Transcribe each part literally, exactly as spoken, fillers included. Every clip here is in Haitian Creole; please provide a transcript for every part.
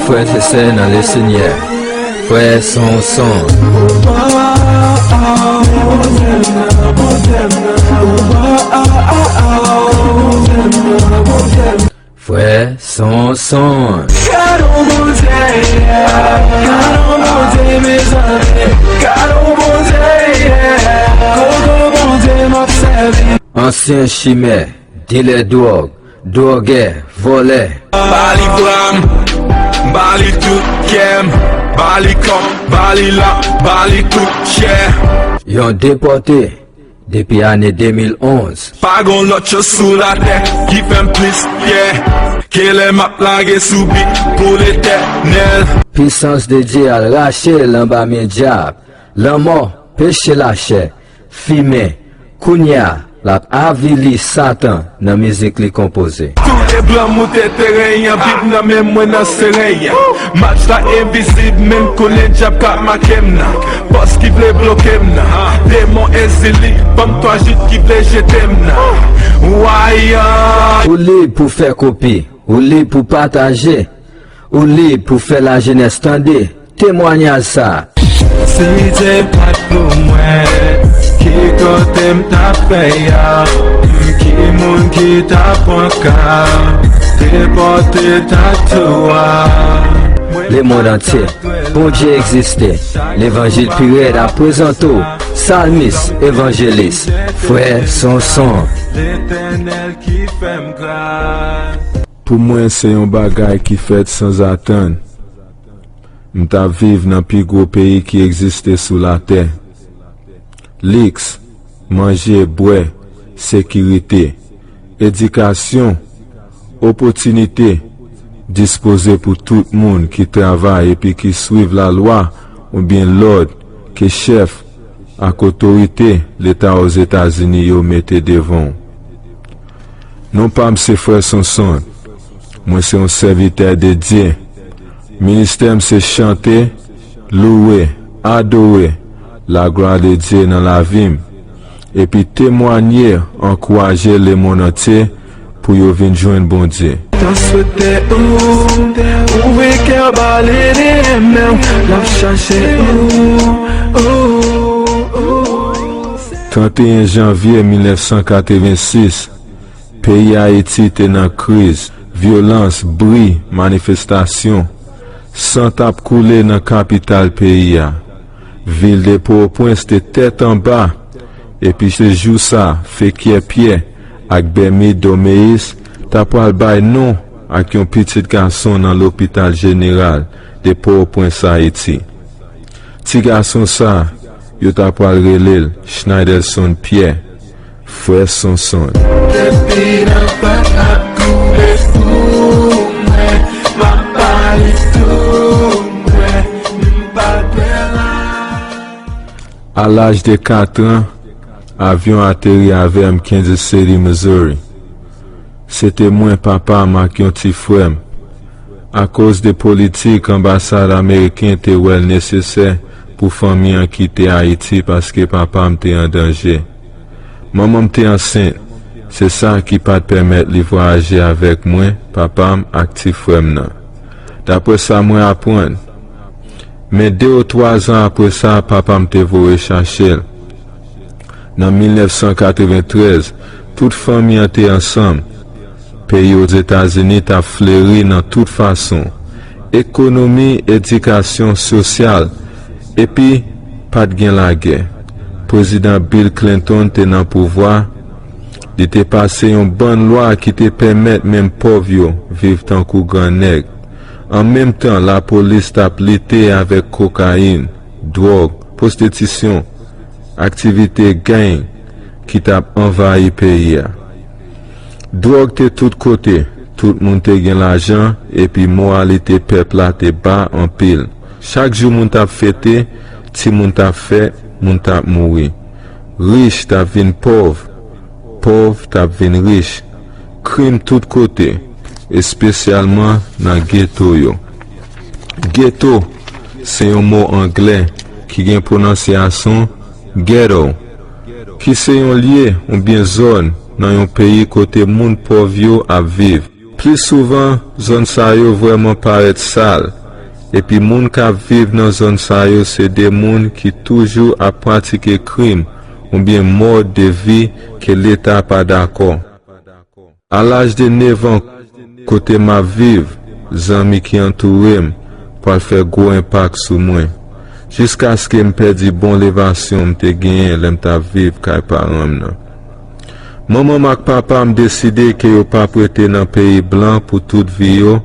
Frè e sè nan Lesenyè, frè Sonson. Frè Sonson. Gade yon Bondye, gade yon Bondye, mezanmi, gade yon Bondye, koko Bondye m ap sèvi. Ansyen chimè, dilè dwòg, dwògè, vòlè. Ba li bra m, ba li tout kè m, ba li kò m, ba li lap, ba li tout chè. Yon depòte depi ane de mil onz. Pa gon lòt chans sou latè ki fè m plis fyè ke lè m ap lage sou bit pou Letènèl. Pisans de Dye al rache l anba men dyab. Lanmò, peche lachè, fimen. Kounye a, l ap avili Satan nan mizik li konpoze. Tou de blan moute teren an, Bib nan men mwen nan seren an. Match la envizib, men m konnen dyab ka make m nan. Fòs ki vle bloke m nan. Demon ezili, banm twa jit ki vle jete m nan. Wayan. Ou lib pou fè kopi, ou lib pou pataje, ou lib pou fè lajenès tande temwanyaj sa a. Si Dye pa t pou mwen, ki kote m t ap fè a? Ki moun ki t ap pran ka, depòte tatou a? Lemonn antye, Bondye egziste. Levanjil pi rèd ap prezante w, salmis, evanjelis, frè Sonson. Letènèl ki fè m gras. Pou mwen, se yon bagay ki fèt sanzatann. M t ap viv nan pi gwo peyi ki egziste sou latè. Liks, manje, bwè, sekirite, edikasyon, opòtinite dispoze pou tout moun ki travay epi ki swiv lalwa oubyen lòd ke chèf ak otorite Leta Ozetazini yo mete devan w. Non pa m se Frè Sonson. Mwen se yon sèvitè de Dye. Ministè m se chante, louwe, adore laglwa de Dye nan lavi m, epi temwanye, ankouraje lemonn antye pou yo vin jwenn Bondye. Tan swete ou, ouvri kè w ba li, li renmen w, l ap chache ou, ou, ou. Trannteyen janvye mil nèf san katrevensis, peyi Ayiti te nan kriz, vyolans, bri, manifestasyon. San t ap koule nan kapital peyi a. Vil de Pòtoprens te tèt anba, epi se jou sa, Fekyè Pyè ak Bèmid Domeyis ta pral bay non ak yon pitit gason nan lopital jeneral de Pòtoprens, Ayiti. Ti gason sa, yo ta pral rele l Schneiderson Pierre, frè Sonson. Depi nan vant ap koule pou mwen, m ap pale tou mwen, m pa dwe la. A laj de kat an, avyon ateri avè m Kansas City, Missouri. Se te mwen, papa m ak yon ti frè m. Akoz de politik, anbasad ameriken te wè l nesesè pou fanmi an kite Ayiti paske papa m te an danje. Manman m te ansent, se sa ki pa t pèmèt li vwayaje avèk mwen, papa m ak ti frè m nan. Daprè sa mwen aprann, men de ou twa zan apre sa, papa m te voye chache l. Nan mil nèf san katreventrèz, tout fanmi an te ansanm. Peyi Ozetazini t ap fleri nan tout fason, ekonomi, edikasyon, sosyal, epi pa t gen lagè. Prezidan Bill Clinton te nan pouvwa, li te pase yon bann lwa ki te pèmèt menm pòv yo viv tankou gran nèg. An menm tan, lapolis t ap lite avèk kokayin, dwòg, pwostitisyon, aktivite gang ki t ap anvayi peyi a. Dwòg te tout kote, tout moun te gen lajan, epi moralite pèp la te ba anpil. Chak jou moun t ap fete, timoun t ap fèt, moun t ap mouri. Rich t ap vin pòv, pòv t ap vin rich. Krim tout kote, espesyalman nan geto yo. Geto se yon mo anglè ki gen pwononsyasyon ghetto, ki se yon lye oubyen zòn nan yon peyi kote moun pòv yo ap viv. Pli souvan, zòn sa yo vrèman parèt sal, epi moun k ap viv nan zòn sa yo se de moun ki toujou ap pratike krim oubyen mòd de vi ke Leta pa dakò. A laj de nèf an, kote m ap viv, zanmi ki antoure m, pral fè gwo enpak sou mwen, jiskaske m pèdi bon levasyon m te genyen lè m t ap viv kay paran m nan. Manman m ak papa m deside ke yo p ap rete nan peyi blan pou tout vi yo,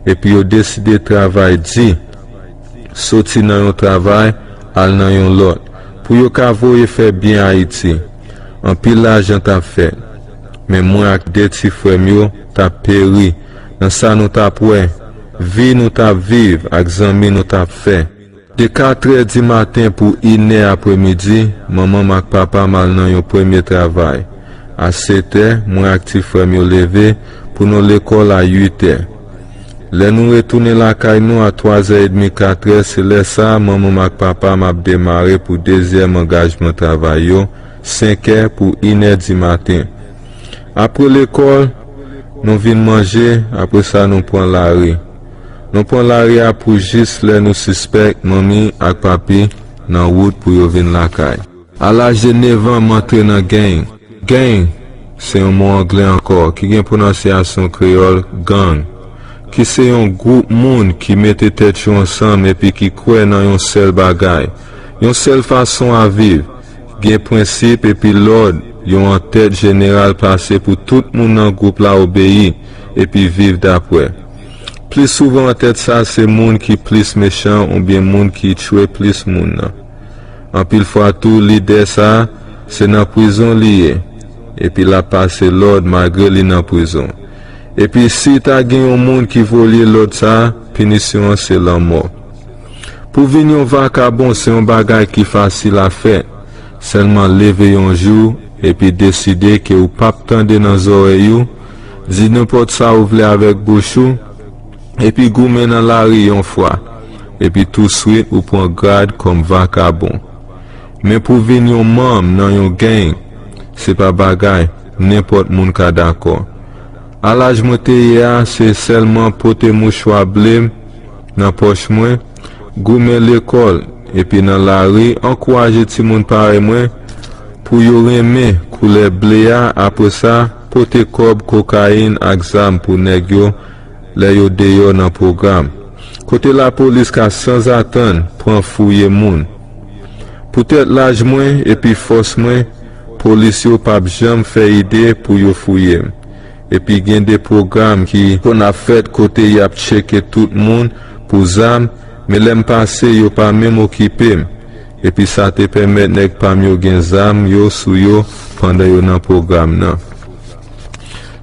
epi yo deside travay di, soti nan yon travay al nan yon lòt, pou yo ka voye fè byen Ayiti. Anpil lajan t ap fèt. Men mwen ak de ti frè m yo t ap peri nan sa nou t ap wè, vi nou t ap viv ak zanmi nou t ap fè. De katrè di maten pou inè apremidi, manman m ak papa m al nan yon premye travay. A setè, mwen ak ti frè m yo leve pou nou lekòl a uitè. Lè nou retounen lakay nou a twazè edmi, katrè, se lè sa a manman m ak papa m ap demare pou dezyèm angajman travay yo, senkè pou inè di maten. Apre lekòl, nou vin manje, apre sa nou pran lari. Nou pran lari a pou jis lè nou sispèk manmi ak papi nan wout pou yo vin lakay. A laj de nèf an, m antre nan gang. Gang se yon mo anglè ankò ki gen pwononsyasyon kreyòl gang, ki se yon gwoup moun ki mete tèt yo ansanm epi ki kwè nan yon sèl bagay, yon sèl fason a viv, gen prensip epi lòd yon antèt jeneral pase pou tout moun nan gwoup la obeyi epi viv dapre. Pli souvan antèt sa se moun ki plis mechan oubyen moun ki tchwe plis moun nan. Anpil fwa tou, lidè sa a, se nan prizon li ye, epi l ap pase lòd malgre li nan prizon. Epi si ta gen yon moun ki volye lòd sa a, pinisyon an se lanmò. Pou vin yon vakabon se yon bagay ki fasil a fèt. Sèlman leve yon jou epi deside ke ou p ap tande nan zòrèy ou, di nenpòt sa ou vle avèk bouch ou, epi goumen nan lari yon fwa, epi touswit ou pran grad kòm vakabon. Men pou vin yon manm nan yon gang, se pa bagay nenpòt moun ka dakò. A laj mwen te ye a, se sèlman pote mouchwa ble m nan pòch mwen, goumen lekòl, epi nan lari, ankouraje timoun parèy mwen pou yo renmen koulè ble a, apre sa, pote kòb, kokayin ak zam pou nèg yo lè yo deyò nan pwogram, kote lapolis ka sanzatann pran fouye moun. Poutèt laj mwen epi fòs mwen, polis yo p ap janm fè ide pou yo fouye m. Epi gen de pwogram ki konn ap fèt kote y ap tcheke tout moun pou zam, men lè m pase, yo pa menm okipe m. Epi sa te pèmèt nèg pa m yo gen zam yo sou yo pandan yo nan pwogram nan.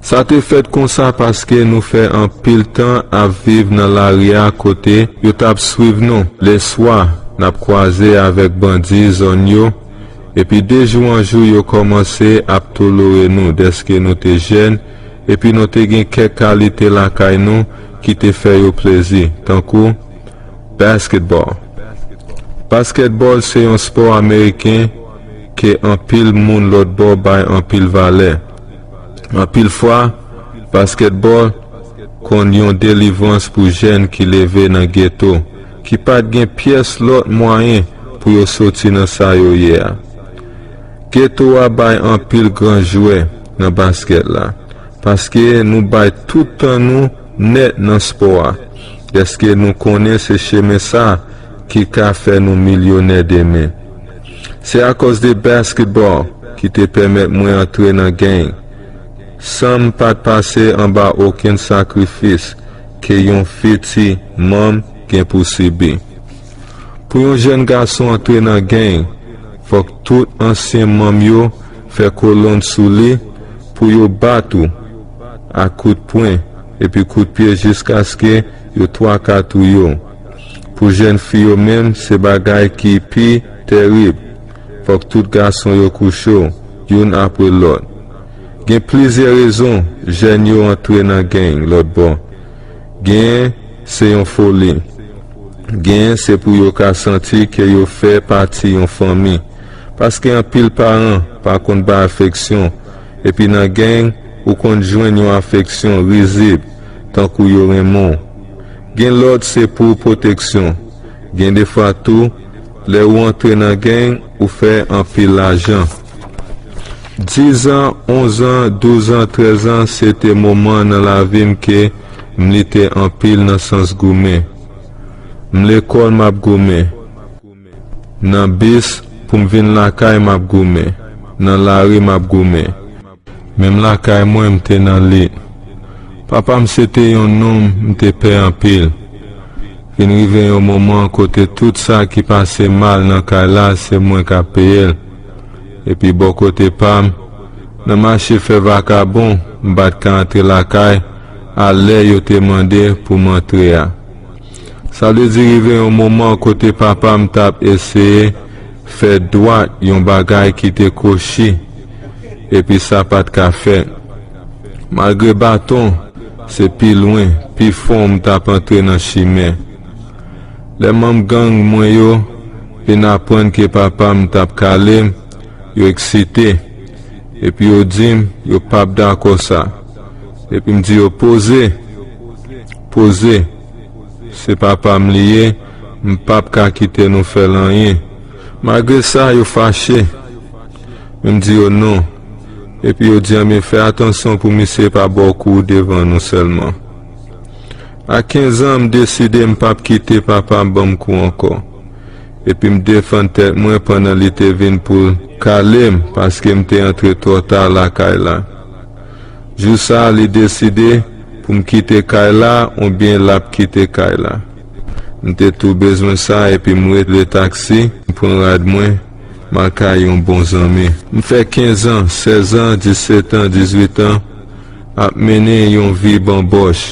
Sa te fèt konsa paske nou fè anpil tan ap viv nan lari a kote yo t ap swiv nou leswa n ap kwaze avèk bandi zòn yo, epi de jou an jou yo kòmanse ap tolore nou dèske nou te jèn, epi nou te gen kèk kalite lakay nou ki te fè yo plezi, tankou basketball. Basketball se yon spò ameriken ke anpil moun lòt bò bay anpil valè. Anpil fwa, basketball konn yon delivrans pou jèn ki leve nan geto, ki pa t gen pyès lòt mwayen pou yo soti nan sa yo ye a. Geto a bay anpil gran jwè nan baskèt la, paske nou bay tout tan nou nèt nan spò a, dèske nou konnen se chemen sa ki ka fè nou milyonè demen. Se akòz de basketball ki te pèmèt mwen antre nan gang, san m pa t pase anba okenn sakrifis ke yon fiti manm gen pou sibi. Pou yon jèn gason antre nan gang, fòk tout ansyen manm yo fè kolonn sou li pou yo bat ou ak kout pwen, epi kout pye jiskaske yo twaka touye w. Pou jèn fi yo menm, se bagay ki pi terib. Fòk tout gason yo kouche w, youn apre lòt. Gen plizyè rezon jèn yo antre nan gang lòt bò. Genyen se yon foli. Genyen se pou yo ka santi ke yo fè pati yon fanmi. Paske anpil paran pa konn bay afeksyon, epi nan gang, ou konn jwenn yon afeksyon rizib tankou yo renmen w. Gen lòt se pou pwoteksyon. Gen defwa tou, lè ou antre nan gang, ou fè anpil lajan. Diz an, onz an, douz an, trèz an, se te moman nan lavi m ke m lite anpil nan sans goumen. M lekòl, m ap goumen. Nan bis, pou m vin lakay, m ap goumen. Nan lari, m ap goumen. Menm lakay mwen, m te nan lit. Papa m se te yon nonm m te pè anpil. Vin rive yon moman kote tout sa ki pase mal nan kay la, se mwen k ap peye l. Epi bò kote pa m, nan mache fè vakabon, m pa t ka antre lakay a lè yo te mande pou m antre a. Sa vle di rive yon moman kote papa m t ap eseye fè dwat yon bagay ki te kwochi, epi sa pa t ka fèt. Malgre baton, se pi lwen, pi fon m t ap antre nan chimen. Lè manm gang mwen yo vin aprann ke papa m t ap kale m, yo eksite, epi yo di m yo p ap dakò sa. Epi m di yo, poze, poze, se papa m li ye, m p ap ka kite nou fè l anyen. Malgre sa, yo fache. Men m di yo non. Epi yo di, anben, fè atansyon pou misye pa ba w kou devan nou sèlman. A kenz an, m deside m p ap kite papa m ban m kou ankò. Epi m defann tèt mwen pandan li te vin pou l kale m, paske m te antre twò ta lakay la. Jou sa a, li deside pou m kite kay la oubyen l ap kite kay la. M te tou bezwen sa, epi m rele taksi, m pran rad mwen, m al kay yon bon zanmi. M fè kenz an, sèz an, disèt an, dizwit an, ap mennen yon vi banbòch,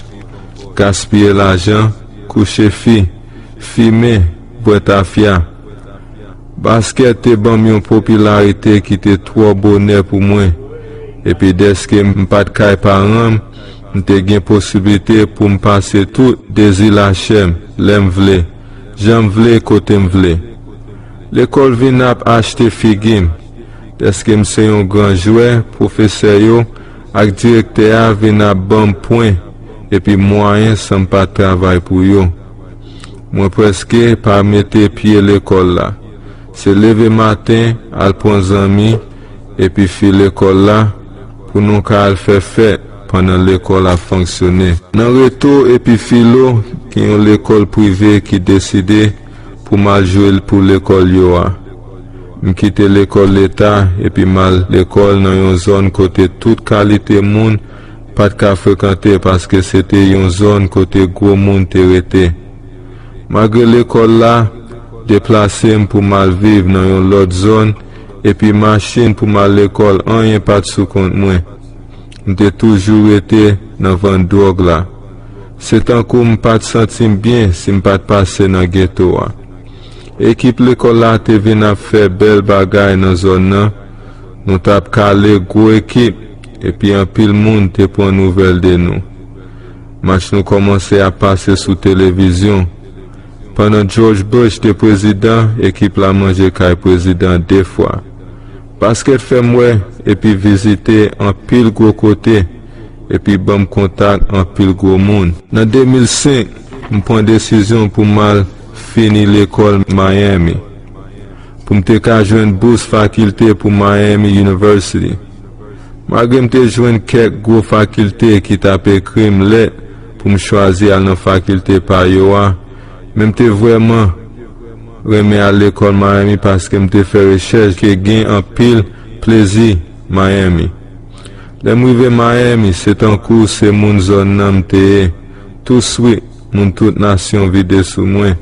gaspiye lajan, kouche fi, fimen, bwè tafya. Baskèt te ban m yon popilarite ki te twò bonè pou mwen, epi dèske m pa t kay paran m, m te gen posiblite pou m pase tout dezi lachè m, lè m vle, jan m vle, kote m vle. Lekòl vin ap achte figi m. Dèske m se yon gran jwè, pwofesè yo ak direktè a vin ap ban m pwen epi mwayen san m pa t travay pou yo. Mwen prèske pa mete pye lekòl la. Se leve maten, al pran zanmi, epi fi lekòl la, pou nou ka al fè fèt pandan lekòl ap fonksyone. Nan reto epi filo, gen yon lekòl prive ki deside pou m al jwe pou lekòl yo a. M kite lekòl leta epi m al lekòl nan yon zòn kote tout kalite moun pa t ka frekante, paske se te yon zòn kote gwo moun te rete. Malgre lekòl la deplase m pou m al viv nan yon lòt zòn, epi machin pou m al lekòl, anyen pa t sou kont mwen. M te toujou rete nan vann dwòg la. Se tankou m pa t santi m byen si m pa t pase nan geto a. Ekip lekòl la te vin ap fè bèl bagay nan zòn nan. Nou t ap kale gwo ekip, epi anpil moun te pran nouvèl de nou. Match nou kòmanse ap pase sou televizyon. Pandan George Bush te prezidan, ekip la manje kay prezidan de fwa. Baskèt fè m wè epi vizite anpil gwo kote, epi ban m kontak anpil gwo moun. Nan de mil senk, m pran desizyon pou m al fini lekòl Miami, pou m te ka jwenn bous fakilte pou Miami University. Malgre m te jwenn kèk gwo fakilte ki t ap ekri m lèt pou m chwazi al nan fakilte pa yo a, men m te vrèman renmen al lekòl Miami paske m te fè rechèch ke gen anpil plezi Miami. Lè m rive Miami, se tankou se moun zòn nan m te ye. Touswit, moun tout nasyon vide sou mwen.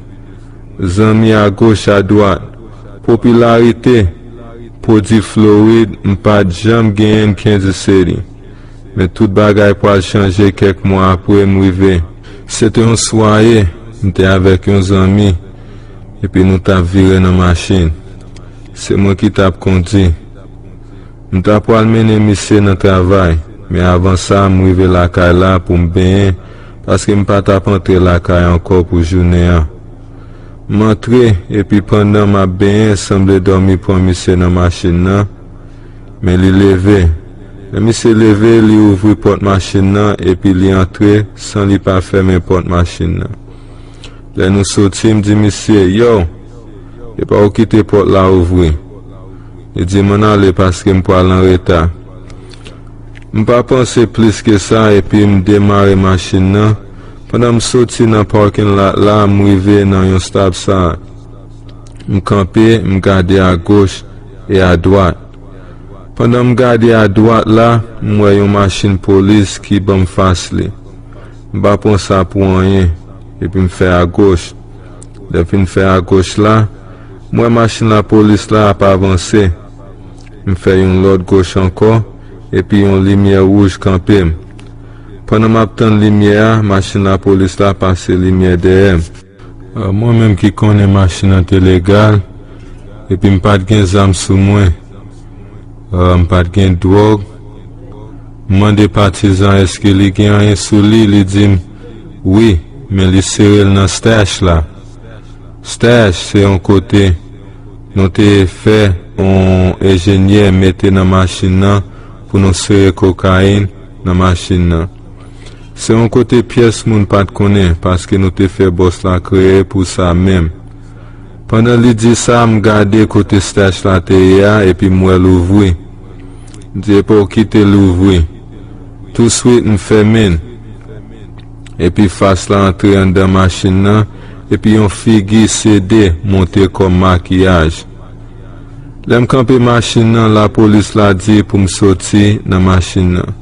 Zanmi agoch adwat. Popilarite, pwodui Florid, m pa t janm genyen n Kansas City. Men tout bagay pral chanje kèk mwa apre m rive. Se te yon sware, m te avèk yon zanmi, epi nou t ap vire nan machin. Se mwen ki t ap kondui. M ta pral mennen misye nan travay, men avan sa, m rive lakay la pou m benyen, paske m pa t ap antre lakay ankò pou jounen an. M antre, epi pandan m ap benyen, sanble dòmi pran misye nan machin nan, men li leve. Lè misye leve, li ouvri pòt machin nan epi li antre san li pa fèmen pòt machin nan. Lè nou soti, m di misye, "Yo, epa ou kite pòt la ouvri." Li di m ann ale paske m pral an reta. M pa panse plis ke sa epi m demare machin nan. Pandan m soti nan parking lot la, m rive nan yon stop sign. M kanpe, m gade agoch e adwat. Pandan m gade adwat la, m wè yon machin polis ki ban m fas li. M pa pran sa pou anyen, epi m fè agoch. Lè m fin fè agoch la, m wè machin lapolis la ap avanse. M fè yon lòt goch ankò, epi yon limyè wouj kanpe m. Pandan m ap tann limyè a, machin lapolis la pase limyè dèyè m. Ah, mwen menm ki konnen machin nan te legal, epi m pa t gen zam sou mwen. Ah, m pa t gen dwòg. M mande patizan èske li gen anyen sou li, li di m wi, men li sere l nan stash la. Stash se yon kote nou te fè yon enjenyè mete nan machin nan pou nou sere kokayin nan machin nan. Se yon kote pyès moun pa t konnen, paske nou te fè bòs la kreye pou sa menm. Pandan li di sa, m gade kote stash la te ye a, epi m wè l ouvri. M di, "Epa w kite l ouvri." Touswit, m fèmen l. Epi fas la antre anndan machin nan, epi yon figi sede monte kòm makiyaj. Lè m kanpe machin nan, lapolis la di pou m soti nan machin nan.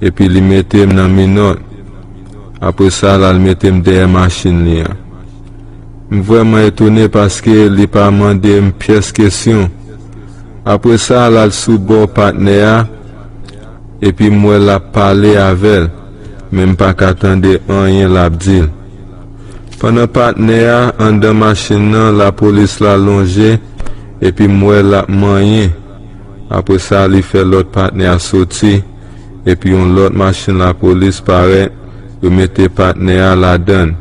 Epi li mete m nan minòt. Apre sa, l al mete m dèyè machin li an. M vrèman etone paske li pa mande m pyès kesyon. Apre sa, l al sou bò patnè a, epi m wè l ap pale avè l, men m pa ka tande anyen l ap di l. Pandan patnè a anndan machin nan, lapolis la lonje, epi m wè l ap manyen. Apre sa, li fè lòt patnè a soti, epi yon lòt machin lapolis parèt, yo mete patnè a ladan l.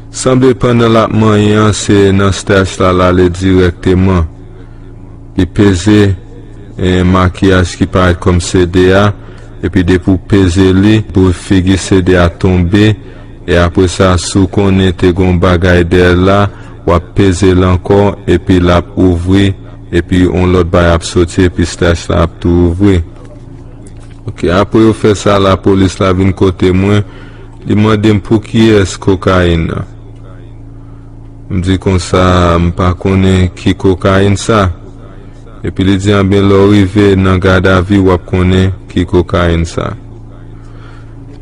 Sanble pandan l ap manyen an, se nan stash la l ale dirèkteman. Li peze, eh, makiyaj ki parèt kòm sede a, epi depi w peze li, pou figi sede a tonbe, e apre sa, si w konnen te gon bagay dèyè l la, w ap peze l ankò, epi l ap ouvri, epi yon lòt bagay ap soti, epi stash la ap tou ouvri. Ok, apre yo fè sa, lapolis la vin kote mwen, li mande m pou kiyès kokayin nan. M di konsa, m pa konnen ki kokayin sa. Epi li di, "Anben, lè w rive nan gadavi, w ap konnen ki kokayin sa."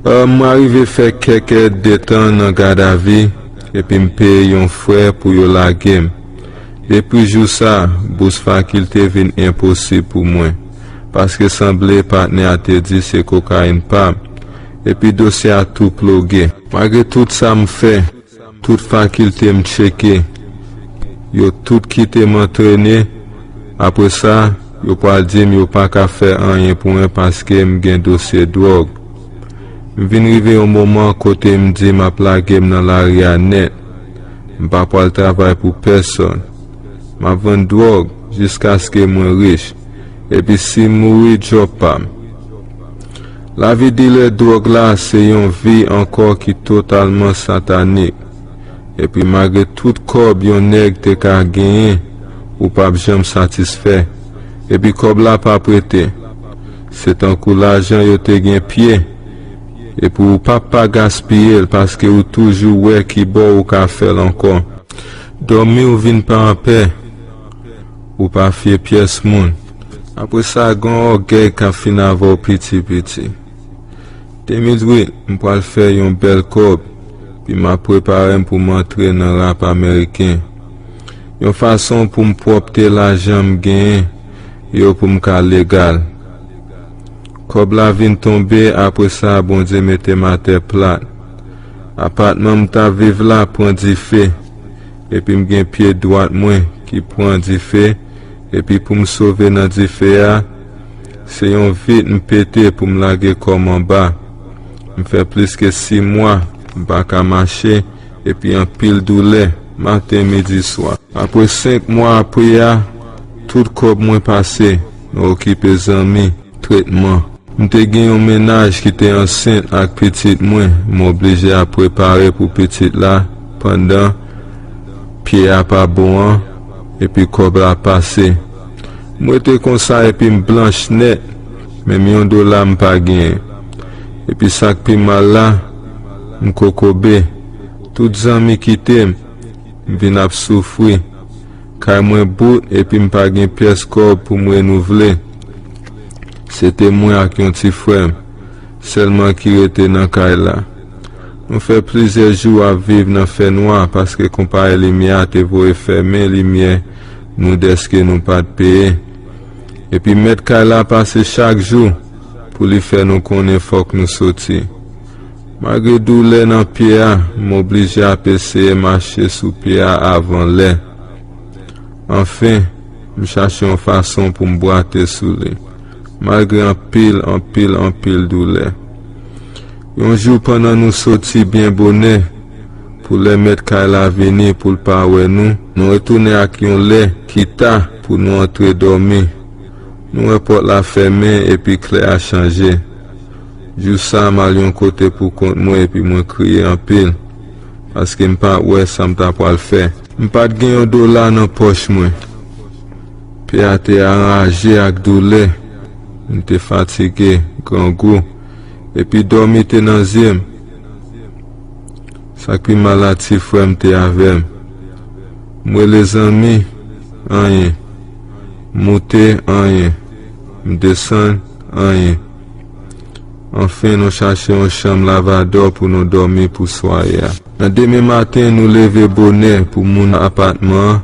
Eh, m arive fè kèk èdtan nan gadavi, epi m peye yon frè pou yo lage m. Depi jou sa, bous fakilte vin enposib pou mwen, paske sanble patnè a te di se kokayin pa m, epi dosye a tou ploge. Malgre tout sa m fè, tout fakilte m tcheke, yo tout kite m antrene. Apre sa, yo pral di m yo pa ka fè anyen pou mwen paske m gen dosye dwòg. M vin rive yon moman kote m di m ap lage m nan lari a nèt. M pa pral travay pou pèsonn. M ap vann dwòg jiskaske mwen rich. Epi si m mouri, djòb pa m. Lavi dilè dwòg la se yon vi ankò ki totalman satanik. Epi malgre tout kòb yon nèg te ka genyen, ou p ap janm satisfè. Epi kòb la p ap rete. Se tankou lajan yo te gen pye. Epi ou p ap pa gaspiye l paske ou toujou wè ki bò ou ka fè l ankò. Dòmi ou vin pa anpè. Ou pa fye pyès moun. Apre sa, gen yon ògèy k ap fin avè w piti piti. De mil uit, m pral fè yon bèl kòb, pi m ap prepare m pou m antre nan rap ameriken. Yon fason pou m pwòpte lajan m genyen yo pou m ka legal. Kòb la vin tonbe, apre sa, Bondye mete m atè plat. Apatman m t ap viv la pran dife, epi m gen pye dwat mwen ki pran dife, epi pou m sove nan dife a, se yon vit m pete pou m lage kò m anba. M fè plis ke sis mwa, m pa ka mache, epi anpil doulè, maten, midi, swa. Apre senk mwa apre a, tout kòb mwen pase nan okipe zanmi. tretman. M te gen yon mennaj ki te ansent ak pitit mwen, m oblije ap prepare pou pitit la pandan pye a pa bon an, epi kòb la pase. M rete konsa epi m blanch nèt, menm yon dola m pa genyen. Epi sa k pi mal la, m kokobe. Tout zanmi kite m, m vin ap soufri. Kay mwen bout epi m pa gen pyès kòb pou m renouvle. Se te mwen ak yon ti frè m sèlman ki rete nan kay la. Nou fè plizyè jou ap viv nan fènwa paske konpayi limyè a te voye fèmen limyè nou dèske nou pa t peye. Epi mèt kay la pase chak jou pou li fè nou konnen fòk nou soti. Malgre doulè nan pye a, m oblije ap eseye mache sou pye a avan lè. Anfen, m chache yon fason pou m bwate sou li, malgre anpil, anpil, anpil doulè. Yon jou, pandan nou soti byen bonè, pou lè mèt kay la vini pou l pa wè nou, nou retounen ak yon lè ki ta pou nou antre dòmi. Nou wè pòt la fèmen epi klè a chanje. Jou sa a, m al yon kote pou kont mwen epi mwen kriye anpil, paske m pa t wè sa m ta pral fè. M pa t gen yon dola nan pòch mwen. Pye a te anraje ak doulè. M te fatige, grangou, epi dòmi te nan zye m. Sa k pi mal la, ti frè m te avè m. M rele zanmi, anyen. M moute, anyen. M desann, anyen. Anfen, nou chache yon chanm lavadò pou nou dòmi pou sware a. Nan demen maten, nou leve bonè pou moun apatman an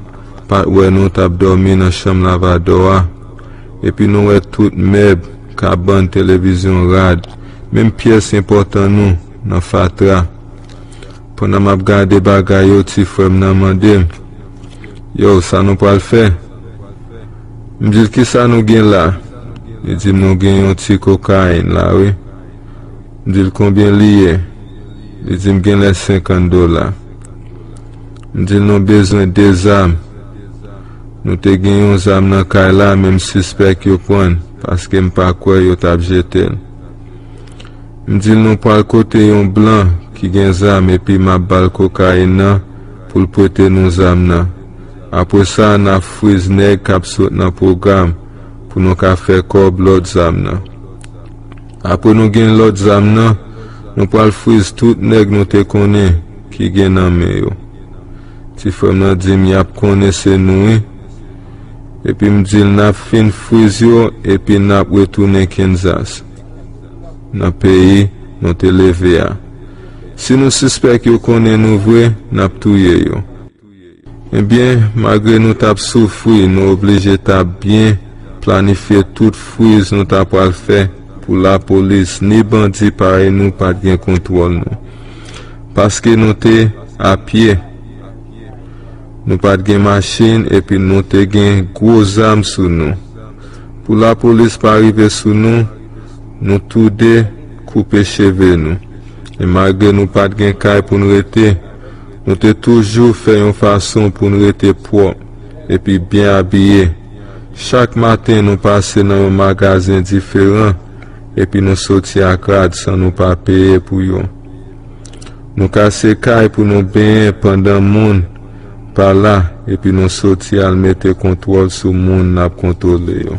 pa t wè nou t ap dòmi nan chanm lavadò a. Epi nou wè tout mèb, kabann, televizyon, rad, menm pyès enpòtan nou nan fatra. Pandan m ap gade bagay yo, ti frè m nan mande m, "Yo, sa nou pral fè?" M di l, "Kisa nou gen la?" Li di m, "Nou gen yon ti kokayin la, wi." M di l, "Konbyen li ye?" Li di m, "Genlè senkant dola." M di l, "Nou bezwen de zam." Nou te gen yon zam nan kay la, men m sispèk yo pran l, paske m pa kwè yo t ap jete l. M di l, "Nou pral kote yon blan ki gen zam epi m ap ba l kokayin nan pou l prete nou zam nan. Apre sa, n ap friz nèg k ap sot nan pwogram pou nou ka fè kòb lòt zam nan. Apre nou gen lòt zam nan, nou pral friz tout nèg nou te konnen ki gen nan men yo." Ti frè m nan di m, "Y ap konnen se nou, wi." Epi m di l, "N ap fin friz yo, epi n ap retounen Kansas, nan peyi nou te leve a. Si nou sispèk yo konnen nou vre, n ap touye yo." Ebyen, malgre nou t ap soufri, nou oblije t ap byen planifye tout friz nou ta pral fè pou lapolis ni bandi parèy nou pa t gen kontwòl nou. Paske nou te apye, nou pa t gen machin epi nou te gen gwo zam sou nou. Pou lapolis pa rive sou nou, nou toude koupe cheve nou. E malgre nou pa t gen kay pou n rete, nou te toujou fè yon fason pou n rete pwòp epi byen abiye. Chak maten, nou pase nan yon magazen diferan epi nou soti ak rad san nou pa peye pou yo. Nou kase kay pou nou benyen pandan moun pa la, epi nou soti al mete kontwòl sou moun n ap kontwole yo.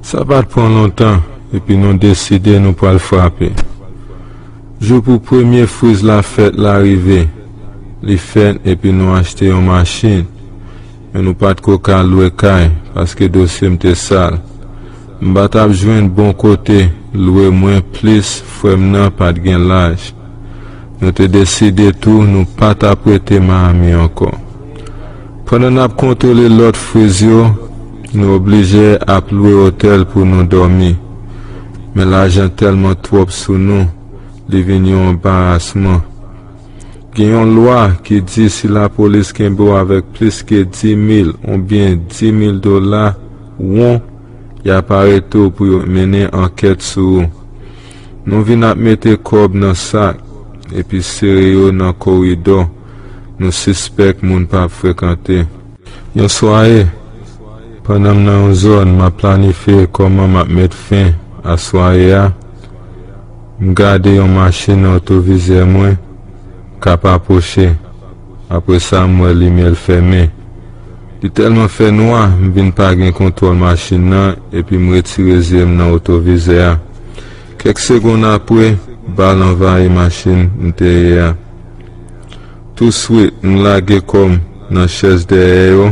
Sa pa t pran lontan, epi nou deside nou pral frape. Jou pou premye friz la fèt la rive. Li fèt epi nou achte yon machin. Men nou pa t ko ka lwe kay, paske dosye m te sal. M pa t ap jwenn bon kote lwe mwen, plis frè m nan pa t gen laj. Nou te deside tou nou pa t ap rete Miami ankò. Pandan n ap kontwole lòt friz yo, nou oblije ap lwe otèl pou nou dòmi. Men lajan tèlman twòp sou nou, li vin yon anbarasman. Gen yon lwa ki di si lapolis kenbe w avèk plis ke dis mil oubyen dis mil dola won, y ap arete w pou yo mennen ankèt sou ou. Nou vin ap mete kòb nan sak epi sere yo nan koridò nou sispèk moun pa ap frekante. Yon sware, pandan m nan yon zòn, m ap planifye kòman m ap met fen Aswè a, m gade yon machin nan otovizè mwen k ap apwoche. Apre sa, m wè limyè l fèmen. Li tèlman fè nwa, m vin pa gen kontwòl machin nan epi m retire zye m nan otovizè a. Kèk segonn apre, bal anvayi machin m te ye a. Touswit, m lage kò m nan chèz dèyè yo,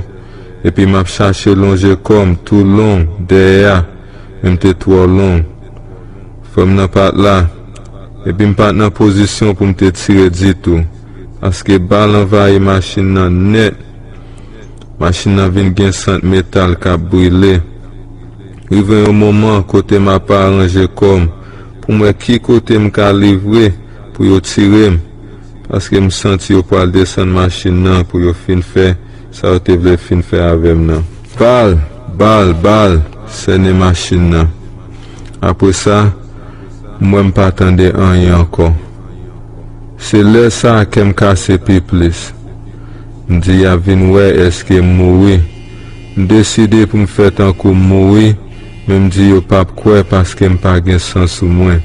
epi m ap chache lonje kò m tou long dèyè a, men m te twò long. Frè m nan pa t la, epi m pa t nan pozisyon pou m te tire ditou, paske bal anvayi machin nan nèt. Machin nan vin gen sant metal k ap brile. Rive yon moman kote m ap aranje kò m pou m wè ki kote m ka livre pou yo tire m, paske m santi yo pral desann machin nan pou yo fin fè sa yo te vle fin fè avè m nan. Bal, bal, bal sènen machin nan. Apre sa, m wè m pa tande anyen ankò. Se lè sa a kè m kase pi plis. M di y ap vin wè èske m mouri. M deside pou m fè tankou m mouri, men m di yo p ap kwè paske m pa gen san sou mwen.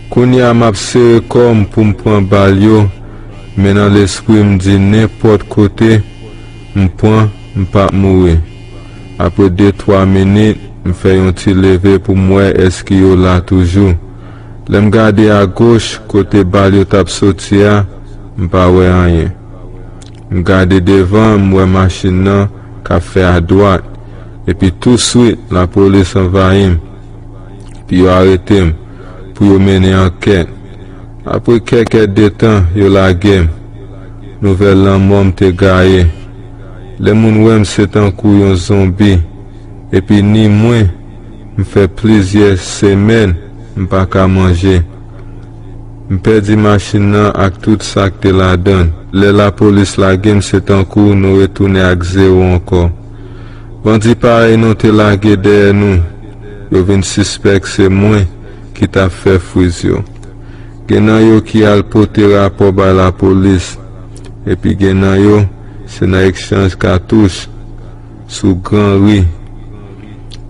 Kounye a m ap sere kò m pou m pran bal yo, men nan lespri m di nenpòt kote m pran, m p ap mouri. Apre de twa minit, m fè yon ti leve pou m wè èske yo la toujou. Lè m gade agoch, kote bal yo t ap soti a, m pa wè anyen. M gade devan, m wè machin nan k ap fè adwat, epi touswit, lapolis anvayi m. Epi yo arete m pou yo mennen ankèt. Apre kèk èdtan, yo lage m. Nouvèl lanmò m te gaye. Lè moun wè m, se tankou yon zonbi. Epi ni mwen, m fè plizyè semèn m pa ka manje. M pèdi machin nan ak tout sa k te ladan l. Lè lapolis lage m, se tankou nou retounen ak zewo ankò. Bandi parèy nou te lage dèyè nou. Yo vin sispèk se mwen ki t ap fè friz yo. Gen nan yo ki al pote rapò bay lapolis, epi gen nan yo, se nan ekchanj katouch sou Gran Ri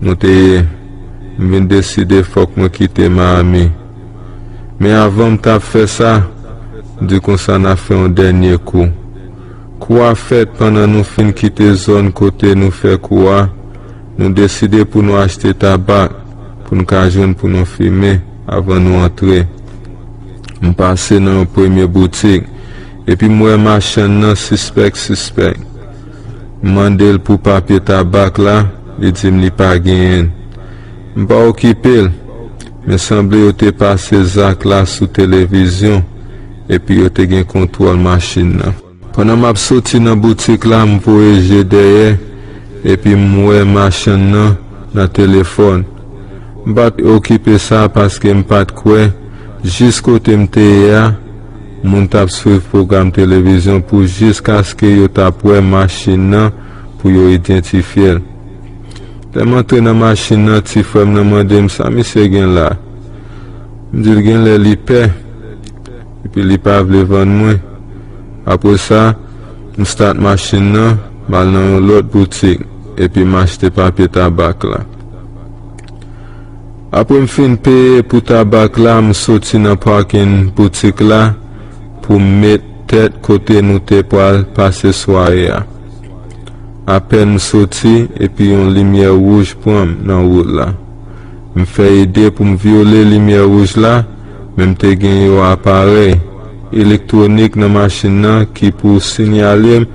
nou te ye. M vin deside fòk mwen kite Miami. Men avan m t ap fè sa, m di konsa n ap fè yon dènye kou. Kou a fèt pandan nou fin kite zòn kote nou fè kou a, nou deside pou nou achte tabak pou n ka jwenn pou nou fimen avan nou antre. M pase nan yon premye boutik, epi m wè machann nan sispèk sispèk. M mande l pou papye tabak la, li di m li pa genyen l. M pa okipe l, men sanble yo te pase zak la sou televizyon, epi yo te gen kontwòl machin nan. Pandan m ap soti nan boutik la, m voye je dèyè, epi m wè machann nan nan telefòn. M pa t okipe sa paske m pa t kwè jis kote m te ye a, moun t ap swiv pwogram televizyon pou jiskaske yo t ap wè machin nan pou yo idantifye l. Lè m antre nan machin nan, ti frè m nan mande m sa misye gen la. M di l genlè li pè, epi li pa vle vann mwen. Apre sa, m stat machin nan, m al nan yon lòt boutik, epi m achte papye tabak la. Apre m fin peye pou tabak la, m soti nan pakin boutik la pou m met tèt kote nou te pral pase sware a. Apèn m soti, epi yon limyè wouj pran m nan wout la. M fè ide pou m vyole limyè wouj la, men m te gen yon aparèy elektwonik nan machin nan ki pou sinyale m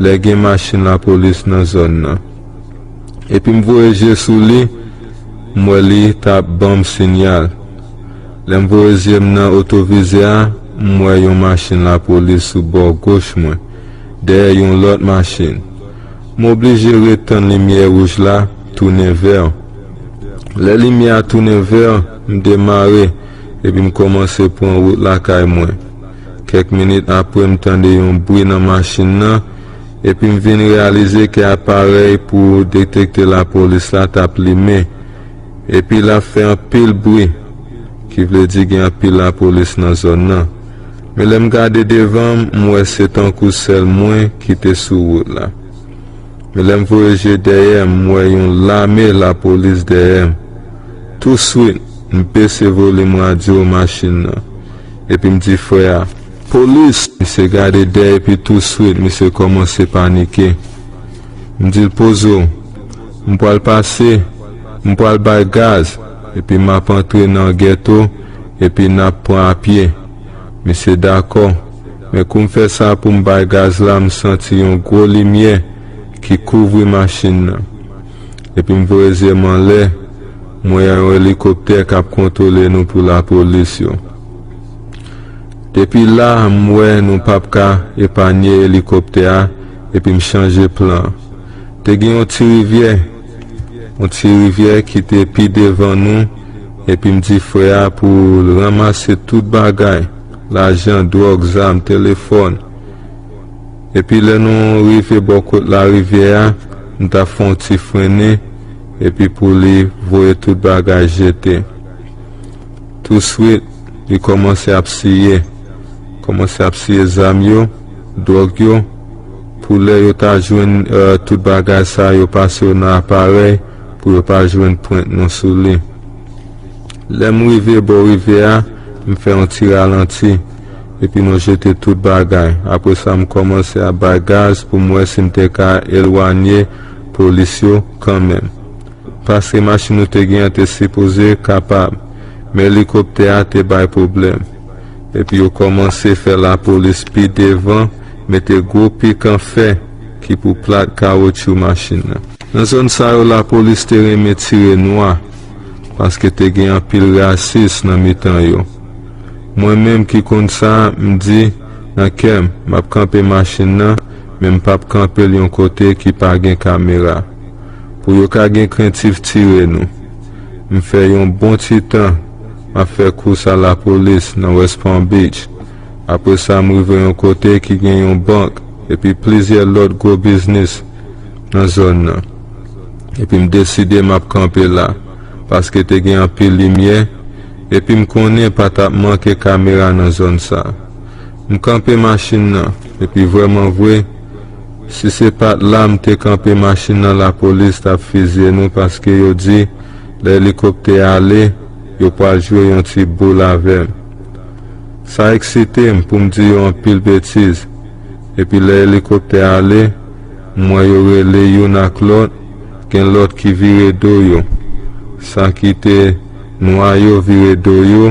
lè gen machin lapolis nan zòn nan. Epi m voye je sou li, m wè li t ap ban m sinyal. Lè m voye zye m nan otovizè a, m wè yon machin lapolis sou bò goch mwen, dèyè yon lòt machin. M oblije ret tann limyè wouj la tounen vè. Lè limyè a tounen vè, m demare epi m kòmanse pran wout lakay mwen. Kèk minit apre, m tande yon bri nan machin nan, epi m vin reyalize ke aparèy pou detekte lapolis la t ap limen, epi l ap fè anpil bri, ki vle di gen anpil lapolis nan zòn nan. Men lè m gade devan m, m wè se tankou sèl mwen ki te sou wout la. Men lè m voye je dèyè m, m wè yon lame lapolis dèyè m. Touswit, m bese volim radyo machin nan. Epi m di frè a, "Polis!" Misye gade dèyè epi touswit misye kòmanse panike. M di l, "Poze w, m pral pase, m pral bay gaz, epi m ap antre nan gèto, epi n ap pran apye." Misye dakò, men kou m fè sa pou m bay gaz la, m santi yon gwo limyè ki kouvri machin nan. Epi m voye zye m anlè, m wè yon elikoptè k ap kontwole nou pou lapolis yo. Depi la, m wè nou p ap ka epanye elikoptè a, epi m chanje plan. Te gen yon ti rivyè, yon ti rivyè ki te pi devan nou, epi m di frè a pou l ranmase tout bagay, lajan, dwòg, zam, telefòn. Epi lè nou rive bò kot larivyè a, m t ap fè yon ti frennen, epi pou li voye tout bagay jete. Touswit, li kòmanse ap siye, kòmanse ap siye zam yo, dwòg yo, pou lè yo ta jwenn, eh, tout bagay sa, yo pase yo nan aparèy pou yo pa jwenn pwent nou sou li. Lè m rive bò rivyè a, m fè yon ti ralanti, epi nou jete tout bagay. Apre sa, m kòmanse ap bay gaz pou m wè si m te ka elwanye polis yo kanmenm. Paske machin nou te gen an te sipoze kapab, men elikoptè a te bay pwoblèm. Epi yo kòmanse fè lapolis pi devan, mete gwo pik an fè ki pou plat kawotchou machin nan. Nan zòn sa yo, lapolis te renmen tire nwa, paske te gen anpil rasis nan mitan yo. Mwen menm ki konn sa, m di nan kè m, m ap kanpe machin nan, men m p ap kanpe l yon kote ki pa gen kamera, pou yo ka gen krentif tire nou. M fè yon bon ti tan m ap fè kous a lapolis nan West Palm Beach. Apre sa, m rive yon kote ki gen yon bank epi plizyè lòt gwo biznis nan zòn nan. Epi m deside m ap kanpe la, paske te gen anpil limyè, epi m konnen pa t ap manke kamera nan zòn sa. M kanpe machin nan, epi vrèman vre, si se pa t la m te kanpe machin nan, lapolis t ap fizye nou, paske yo di lè elikoptè a ale, yo pral jwe yon ti boul avè m. Sa eksite m pou m di yo anpil betiz. Epi lè elikoptè a ale, m wè yo rele youn ak lòt, gen lòt ki vire do yo. Sa ki te nwa yo vire do yo,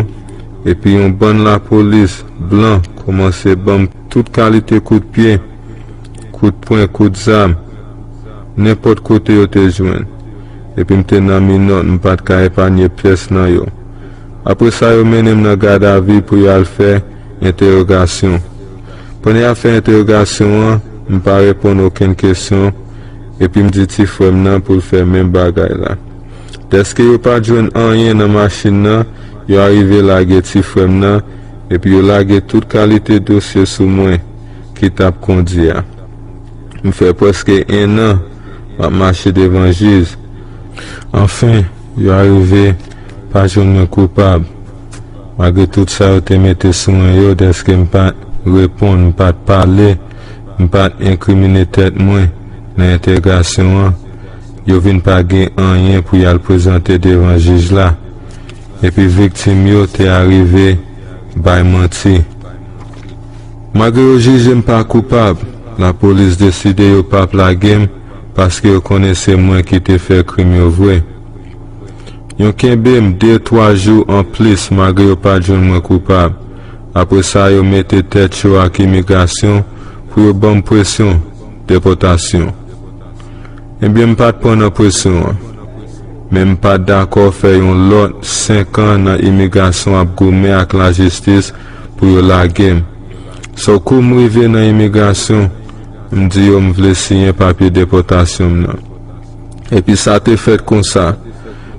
epi yon bann lapolis blan kòmanse ban m tout kalite kout pye, kout pwen, kout zam, nenpòt kote yo te jwenn. Epi m te nan minòt, m pa t ka epanye pyès nan yo. Apre sa, yo mennen m nan gadavi pou y al fè entèwogasyon. Pandan y ap fè entèwogasyon an, m pa reponn okenn kesyon, epi m di ti frè m nan pou l fè menm bagay la. Dèske yo pa t jwenn anyen nan machin nan, yo arive lage ti frè m nan, epi yo lage tout kalite dosye sou mwen ki t ap kondi a. M fè prèske en an m ap mache devan jij. Anfen, yo arive pa jwenn mwen koupab. Malgre tout sa yo te mete sou mwen yo, dèske m pa t reponn, m pa t pale, m pa t enkrimine tèt mwen nan entèwogasyon an, yo vin pa gen anyen pou y al prezante devan jij la. Epi viktim yo te arive bay manti. Malgre yo jije m pa koupab, lapolis deside yo p ap lage m paske yo konnen se mwen ki te fè krim yo vre. Yo kenbe m de, twa jou anplis malgre yo pa t jwenn mwen koupab. Apre sa, yo mete tèt yo ak imigrasyon pou yo ban m presyon depòtasyon. Ebyen, m pa t pran nan presyon an. Men m pa t dakò fè yon lòt senk an nan imigrasyon ap goumen ak lajistis pou yo lage m. So, kou m rive nan imigrasyon, m di yo m vle siyen papye depòtasyon m nan. Epi sa te fèt konsa.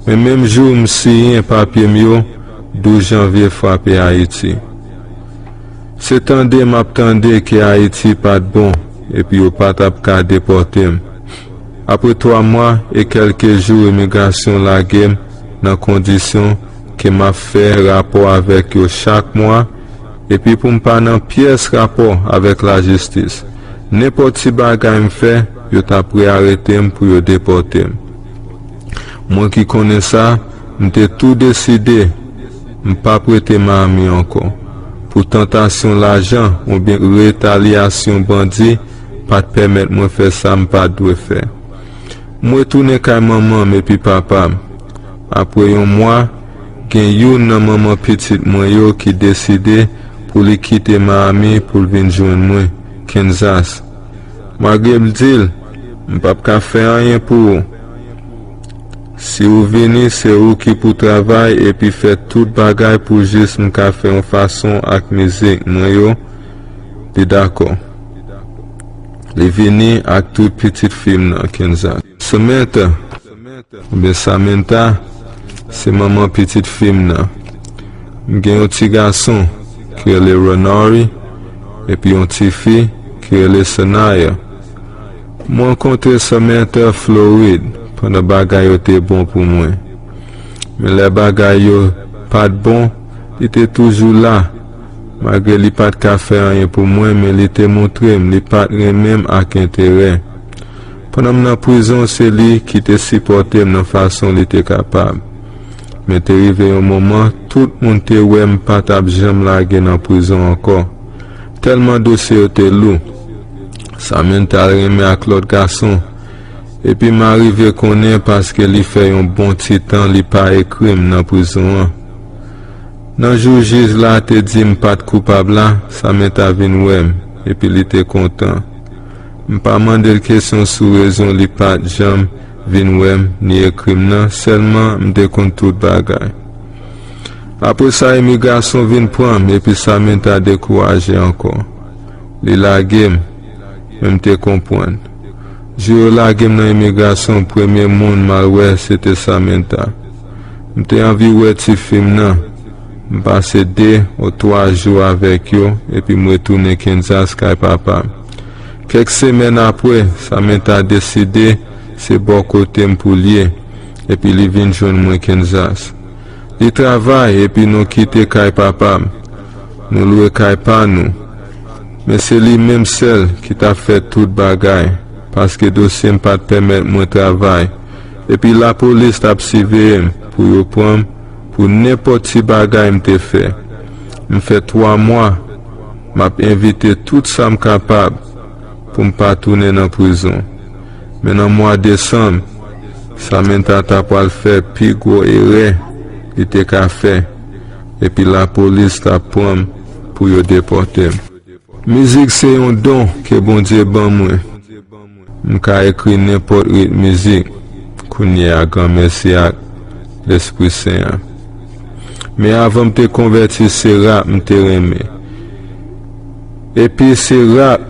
Men menm jou m siyen papye m yo, douz janvye frape Ayiti. Se tande m ap tande ke Ayiti pa t bon, epi yo pa t ap ka depòte m. Apre twa mwa e kèlke jou, imigrasyon lage m nan kondisyon ke m ap fè rapò avèk yo chak mwa, epi pou m pa nan pyès rapò avèk lajistis. Nenpòt ti bagay m fè, yo t ap rearete m pou yo depòte m. Mwen ki konnen sa, M te tou deside m p ap rete Miami ankò. Pou tantasyon lajan oubyen retalyasyon bandi pa t pèmèt mwen fè sa m pa t dwe fè. M retounen kay manman m epi papa m. Apre yon mwa, gen youn nan manman pitit mwen yo ki deside pou li kite Miami pou l vin jwenn mwen, Kansas. Malgre m di l, "M p ap ka fè anyen pou ou. Si ou vini, se ou ki pou travay epi fè tout bagay pou jis m ka fè yon fason ak mizik mwen yo." Li dakò. Li vini ak tout pitit fi m nan, Kansas. Samantha, oubyen Samantha, se manman pitit fi m nan. M gen yon ti gason ki rele Ronari, epi yon ti fi ki rele Sanaya. M rankontre Samantha Florid pandan bagay yo te bon pou mwen. Men lè bagay yo pa t bon, li te toujou la. Malgre li pa t ka fè anyen pou mwen, men li te montre m li pa t renmen m ak enterè. Pandan m nan prizon, se li ki te sipòte m nan fason li te kapab. Men te rive yon moman, tout moun te wè m pa t ap janm lage nan prizon ankò. Tèlman dosye yo te lou. Samantha al renmen ak lòt gason. Epi m arive konnen paske li fè yon bon ti tan li pa ekri m nan prizon an. Nan jou jij la te di m pa t koupab la, Samantha vin wè m, epi li te kontan. M pa mande l kesyon sou rezon li pa t janm vin wè m ni ekri m nan, sèlman m te konn tout bagay. Apre sa, imigrasyon vin pran m, epi Samantha dekouraje ankò. Li lage m, men m te konprann. Jou yo lage m nan imigrasyon, premye moun m al wè, se te Samantha. M te anvi wè ti fi m nan. M pase de ou twa jou avèk yo, epi m retounen Kansas kay papa m. Kèk semèn apre, Samantha deside se bò kote m pou l ye, epi li vin jwenn mwen Kansas. Li travay, epi nou kite kay papa m. Nou lwe kay pa nou. Men se li menm sèl ki t ap fè tout bagay, paske dosye m pa t pèmèt mwen travay. Epi lapolis t ap siveye m pou yo pran m pou nenpòt ti bagay m te fè. M fè twa mwa, m ap evite tout sa m kapab pou m pa tounen nan prizon. Men nan mwa desanm, Samantha ta pral fè pi gwo erè li te ka fè, epi lapolis t ap pran m pou yo depòte m. Mizik se yon don ke Bondye ban mwen. M ka ekri nenpòt ritm mizik. Kounye a, granmèsi ak Lespri Sen an. Men avan m te konvèti, se rap m te renmen. Epi se rap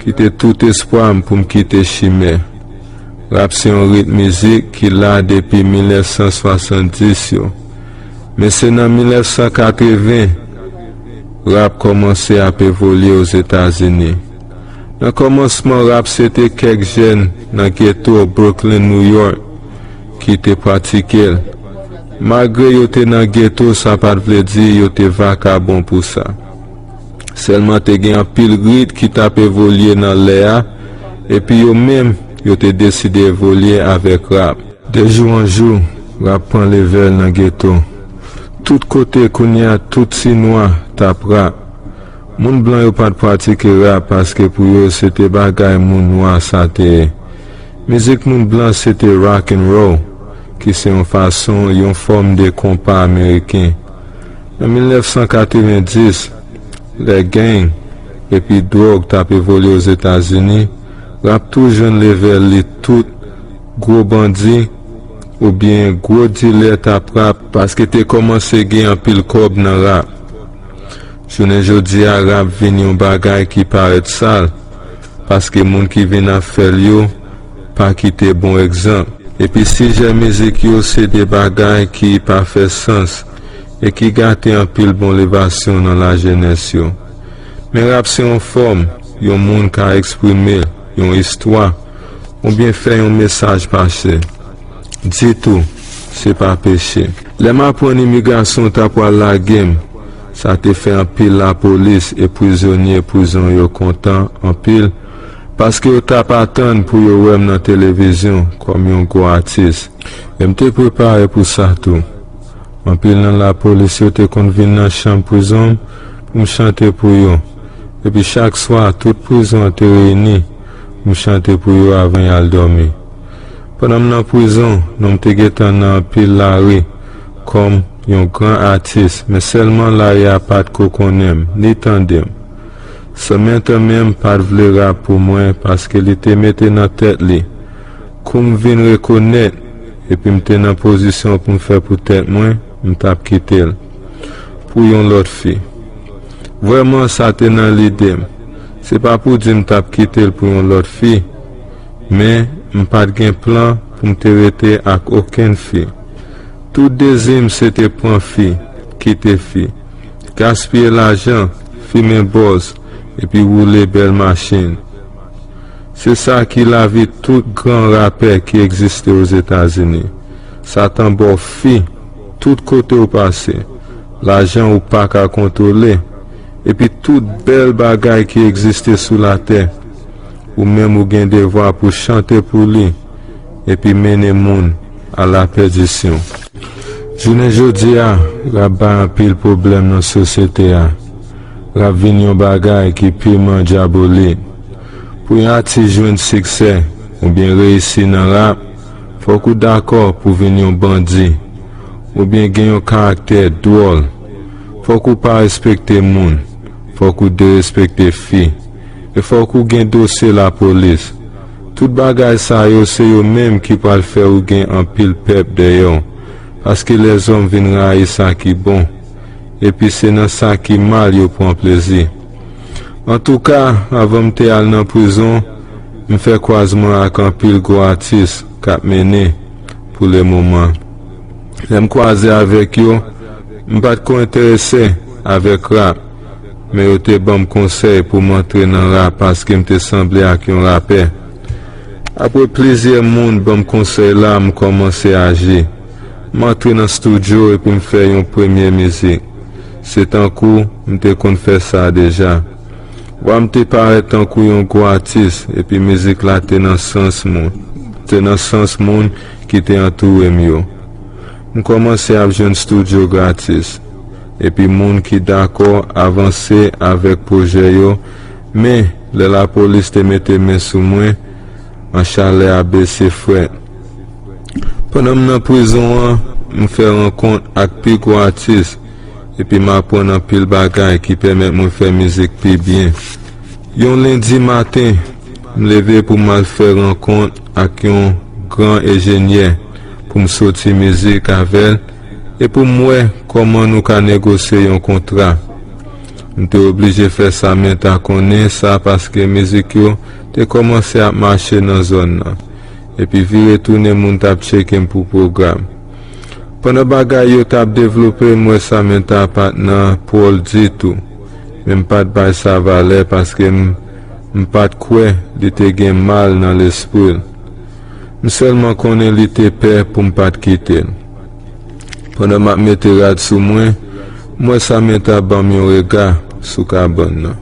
ki te tout espwa m pou m kite chimè. Rap se yon ritm mizik ki la depi mil nèf san swasanndis yo. Men se nan mil nèf san katreven rap kòmanse ap evolye Ozetazini. Nan kòmansman, rap se te kèk jèn nan geto Brooklyn, New York, ki te pratike l. Malgre yo te nan geto, sa pa t vle di yo te vakabon pou sa. Sèlman te gen anpil rit ki t ap evolye nan lè a, epi yo menm, yo te deside evolye avèk rap. De jou an jou, rap pran levèl nan geto. Tout kote kounye a, tout ti nwa t ap rap. Moun blan yo pa t pratike rap paske pou yo se te bagay moun nwa sa te ye. Mizik moun blan se te rock and roll, ki se yon fason, yon fòm de konpa ameriken. Nan mil nèf san katrevenndis, lè gang epi dwòg t ap evolye Ozetazini, rap tou jwenn levèl li. Tout gwo bandi oubyen gwo dilè t ap rap paske te kòmanse gen anpil kòb nan rap. Jounen jodi a, rap vin yon bagay ki parèt sal, paske moun ki vin ap fè l yo pa kite bon egzanp. Epi sijè mizik yo se de bagay ki pa fè sans e ki gate anpil bon levasyon nan lajenès yo. Men rap se yon fòm, yon moun ka eksprime l, yon istwa, oubyen fè yon mesaj pase. Ditou, se pa peche. Lè m aprann imigrasyon ta pral lage m, sa te fè anpil lapolis e prizonye prizon yo kontan anpil, paske yo t ap atann pou yo wè m nan televizyon kòm yon gwo atis. E m te prepare pou sa tou. Anpil nan lapolis yo te konn vin nan chanm prizon m pou m chante pou yo. Epi chak swa, tout prizon an te reyini pou m chante pou yo avan y al dòmi. Pandan m nan prizon, non m te gentan nan anpil lari kòm yon gran atis, men sèlman lari a pa t ko konnen m, ni tande m. Samantha menm pa t vle rap pou mwen paske li te mete nan tèt li, kou m vin rekonèt epi m te nan pozisyon pou m fè pou tèt mwen, m t ap kite l pou yon lòt fi. Vrèman, sa te nan lide m. Se pa pou di m t ap kite l pou yon lòt fi, men m pa t gen plan pou m te rete ak okenn fi. Tout dezi m se te pran fi, kite fi, gaspiye lajan, fimen bòz, epi woule bèl machin. Se sa ki lavi tout gran rapè ki egziste Ozetazini. Satan ba w fi tout kote w pase, lajan ou pa ka kontwole, epi tout bèl bagay ki egziste sou latè. Ou menm ou gen devwa pou chante pou li, epi mennen moun a lapèdisyon. Jounen jodi a, rap bay anpil pwoblèm nan sosyete a. Rap vin yon bagay ki piman dyabolik. Pou yon atis jwenn siksè oubyen reyisi nan rap, fòk ou dakò pou vin yon bandi, oubyen gen yon karaktè dwòl. Fòk ou pa respekte moun, fòk ou derespekte fi, e fòk ou gen dosye lapolis. Tout bagay sa yo se yo menm ki pral fè ou gen anpil pèp dèyè w, paske lèzòm vin rayi sa ki bon, epi se nan sa ki mal yo pran plezi. Antouka, avan m te al nan prizon, m fè kwazman ak anpil gwo atis k ap mennen pou lemoman. Lè m kwaze avèk yo, m pa t ko enterese avèk rap, men yo te ban m konsèy pou m antre nan rap paske m te sanble ak yon rapè. Apre plizyè moun ban m konsèy la, m kòmanse aji. M antre nan estidyo epi m fè yon premye mizik. Se tankou m te konn fè sa deja. Vwa m te parèt tankou yon gwo atis, epi mizik la te nan sans moun, te nan sans moun ki te antoure m yo. M kòmanse ap jwenn estidyo gratis, epi moun ki dakò avanse avèk pwojè yo, men lè lapolis te mete men sou mwen, an chalè a bese frèt. Pandan m nan prizon an, m fè rankont ak pi gwo atis, epi m aprann anpil bagay ki pèmèt mwen fè mizik pi byen. Yon lendi maten, m leve pou m al fè rankont ak yon gran enjenyè pou m soti mizik avè l e pou m wè kòman nou ka negosye yon kontra. M te oblije fè Samantha konnen sa paske mizik yo te kòmanse ap mache nan zòn nan, epi vire tounen moun t ap tcheke m pou pwogram. Pandan bagay yo t ap devlope, m wè Samantha pa t nan pwòl ditou, men m pa t bay sa valè paske m, m pa t kwè li te gen mal nan lespri l. M sèlman konnen li te pè pou m pa t kite l. Pandan m ap mete rad sou mwen, m wè Samantha ban m yon rega sou kabann nan.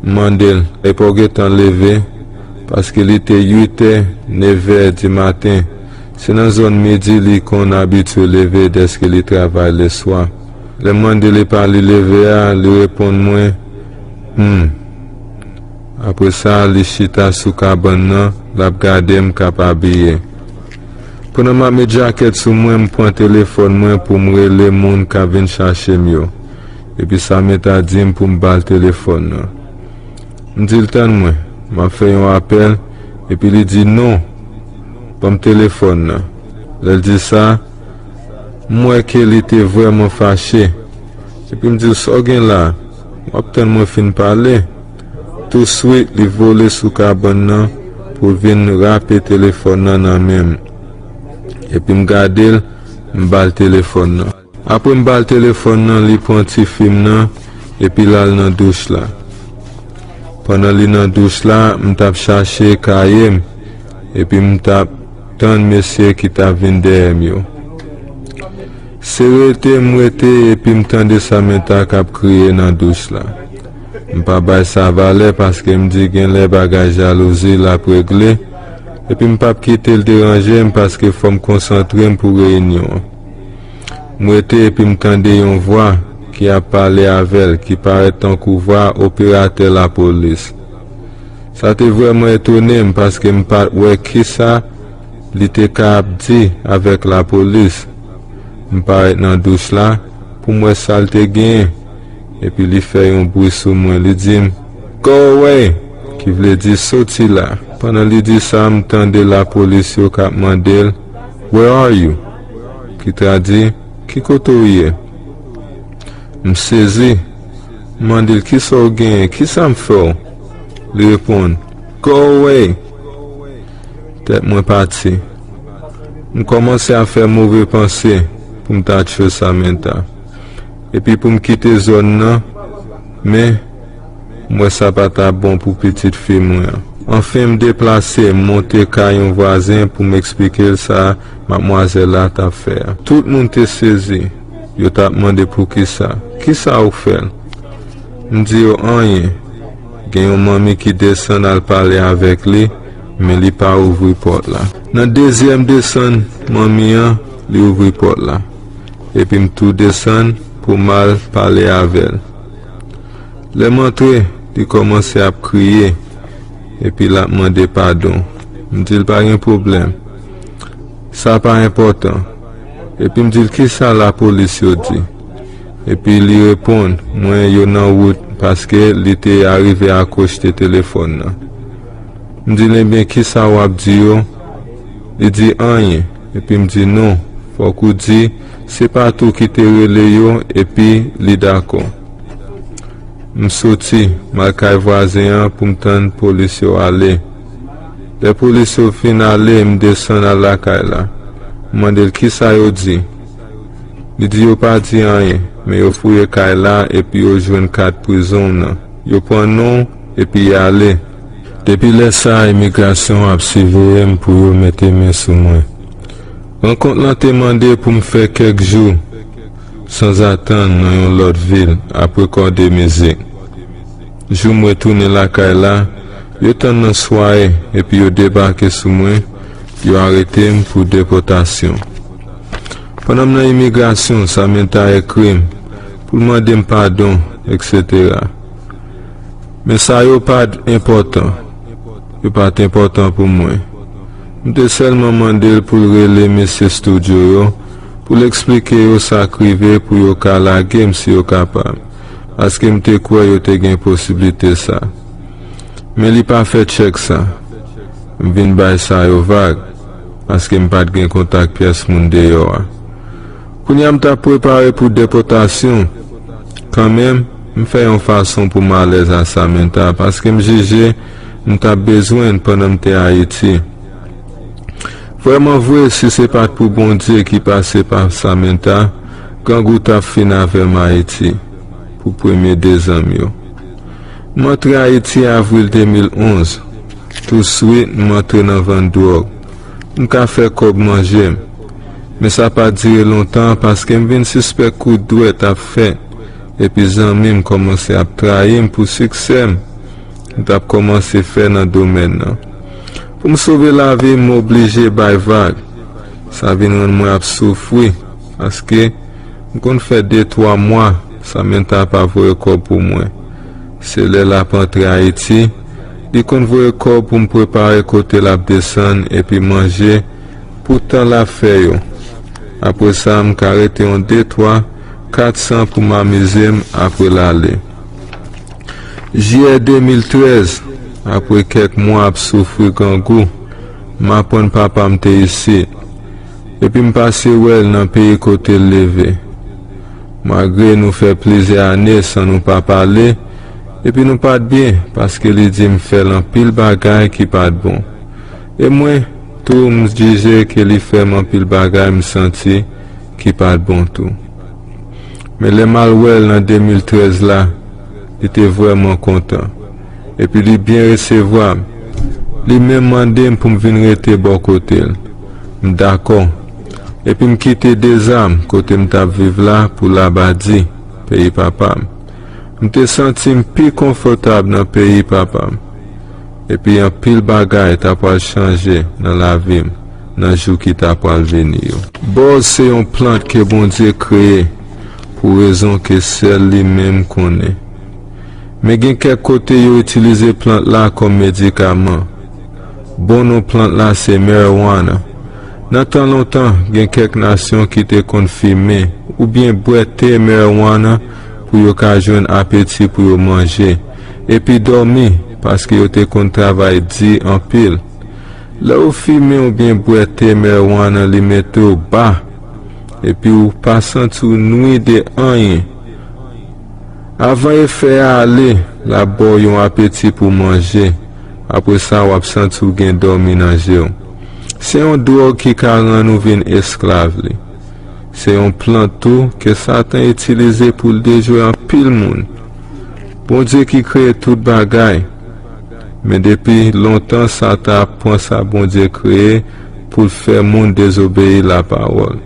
M mande l, "Epè w gentan leve?" Paske li te uit è, nèf è di maten. Se nan zòn midi li konn abitye leve dèske li travay leswa. Lè m mande l epa li leve a, li reponn mwen, "Hmm." Apre sa, li chita sou kabann nan, l ap gade m k ap abiye. Pandan m ap met jakèt sou mwen, m pran telefòn mwen pou m rele moun k ap vin chache m yo. Epi Samantha di m pou m ba l telefòn nan. M di l, "Tann mwen, m ap fè yon apèl," epi li di, "Non, ban m telefòn nan." Lè l di sa, m wè ke li te vrèman fache. Epi m di l, "Sa w gen la? W ap tann mwen fin pale." Touswit, li vole sou kabann nan pou l vin rape telefòn nan nan men m. Epi m gade l, m ba l telefòn nan. Apre m ba l telefòn nan, li pran tifi m nan, epi l al nan douch la. Pandan li nan douch la, m t ap chache kaye m, epi m t ap tann mesye ki t ap vin dèyè m yo. Se rete m rete epi m tande Samantha k ap kriye nan douch la. M pa bay sa valè paske m di genlè bagay jalouzi l ap regle, epi m p ap kite l deranje m paske fò m konsantre m pou reyinyon an. M rete epi m tande yon vwa ki ap pale avè l ki parèt tankou vwa operatè lapolis. Sa te vrèman etone m paske m pa t wè kisa li te ka ap di avèk lapolis. M parèt nan douch la pou m wè sa l te genyen, epi li fè yon bri sou mwen, li di m, "Go away!" ki vle di soti la. Pandan li di sa, m tande lapolis yo k ap mande l, "Where are you?" ki tradui, "Ki kote w ye?" M sezi. M mande l, "Kisa w genyen? Kisa m fè w?" Li reponn, "Go away!" Tèt mwen pati. M kòmanse ap fè move panse pou m ta tchwe Samantha. Epi pou m kite zòn nan, men m wè sa pa t ap bon pou pitit fi mwen an. Anfen, m deplase, m monte kay yon vwazen pou m eksplike l sa madmwazèl la t ap fè a. Tout moun te sezi. Yo t ap mande poukisa. "Kisa ou fè l?" M di yo anyen. Gen yon manmi ki desann al pale avèk li, men li pa ouvri pòt la. Nan dezyèm desann manmi an, li ouvri pòt la. Epi m tou desann pou m al pale avè l. Lè m antre, li kòmanse ap kriye, epi l ap mande padon. M di l pa gen pwoblèm. Sa pa enpòtan. Epi m di l, "Kisa lapolis yo di?" Epi li reponn mwen, "Yo nan wout," paske li te arive akwochte telefòn nan. M di l, "Ebyen, kisa w ap di yo?" Li di, "Anyen." Epi m di, "Non, fòk ou di se pa tou ki te rele yo," epi li dakò. M soti, m al kay vwazen an pou m tann polis yo ale. Lè polis yo fin ale, m desann al lakay la. M mande l, "Kisa yo di?" Li di, "Yo pa di anyen, men yo fouye kay la epi yo jwenn kat prizon w nan. Yo pran non w epi y ale." Depi lè sa a, imigrasyon ap siveye m pou yo mete men sou mwen. Rankont lan te mande pou m fè kèk jou sanzatann nan yon lòt vil ap rekòde mizik. Jou m retounen lakay la, yo tann nan swaye epi yo debake sou mwen, yo arete m pou depòtasyon. Pandan m nan imigrasyon, Samantha ekri m pou l mande m padon, etsetera. Men sa yo pa t enpòtan. Yo pa t enpòtan pou mwen. M te sèlman mande l pou l rele mesye estidyo yo, pou l eksplike yo sa k rive pou yo ka lage m si yo kapab, paske m te kwè yo te gen posiblite sa. Men li pa fè tchèk sa. M vin bay sa yo vag, paske m pa t gen kontak pyès moun deyò a. Kounye a m t ap prepare pou depòtasyon. Kanmenm, m fè yon fason pou m alèz a Samantha, paske m jije m t ap bezwen l pandan m te Ayiti. Vrèman vre, si se pa t pou Bondye ki pase pa Samantha, grangou t ap fin avè m Ayiti pou premye dezan m yo. M antre Ayiti avril de mil onz. Touswit, m antre nan vann dwòg. M ka fè kòb manje m. Men sa pa dire lontan paske m vin sispèk kout dwèt ap fèt, epi zanmi m kòmanse ap trayi m pou siksè m m t ap kòmanse fè nan domèn nan. Pou m sove lavi m, m oblije bay vag. Sa vin rann mwen ap soufri, paske m konn fè de twa mwa Samantha pa voye kòb pou mwen. Se lè l ap antre Ayiti, li konn voye kòb pou m prepare kote l ap desann epi manje pou tan l ap fè yo. Apre sa, m ka rete yon de twa, kat san pou m amize m apre l ale. Jiyè de mil trèz, apre kèk mwa ap soufri grangou, m aprann papa m te isit, epi m pase wè l nan peyi kote l leve. Malgre nou fè plizyè ane san nou pa pale, epi nou pa t byen, paske li di m fè l anpil bagay ki pa t bon. E mwen tou, m jije ke li fè m anpil bagay m santi ki pa t bon tou. Men lè m al wè l nan de mil trèz la, li te vrèman kontan. Epi li byen resevwa m. Li menm mande m pou m vin rete bò kote l. M dakò. Epi m kite Dezam, kote m t ap viv la, pou Labadi, peyi papa m. M te santi m pi konfòtab nan peyi papa m. Epi anpil bagay ta pral chanje nan lavi m. nan jou ki ta pral vini yo. Bòz se yon plant ke Bondye kreye pou rezon ke sèl li menm konnen. Men gen kèk kote yo itilize plant la kòm medikaman. Bon non plant la se marijuana. Nan tan lontan, gen kèk nasyon ki te konn fimen oubyen bwè te marijuana pou yo ka jwenn apeti pou yo manje, epi dòmi, paske yo te konn travay di anpil. Lè ou fimen oubyen bwè te marijuana, li mete w ba, epi ou pa santi w nwi de anyen. Avan efè a ale, l ap ba w yon apeti pou manje. Apre sa, w ap santi w gen dòmi nan je w. Se yon dwòg ki ka rann ou vin esklav li. Se yon plant tou ke Satan itilize pou l dejwe anpil moun. Bondye ki kreye tout bagay. Men depi lontan, Satan ap pran sa Bondye kreye pou l fè moun dezobeyi lapawòl.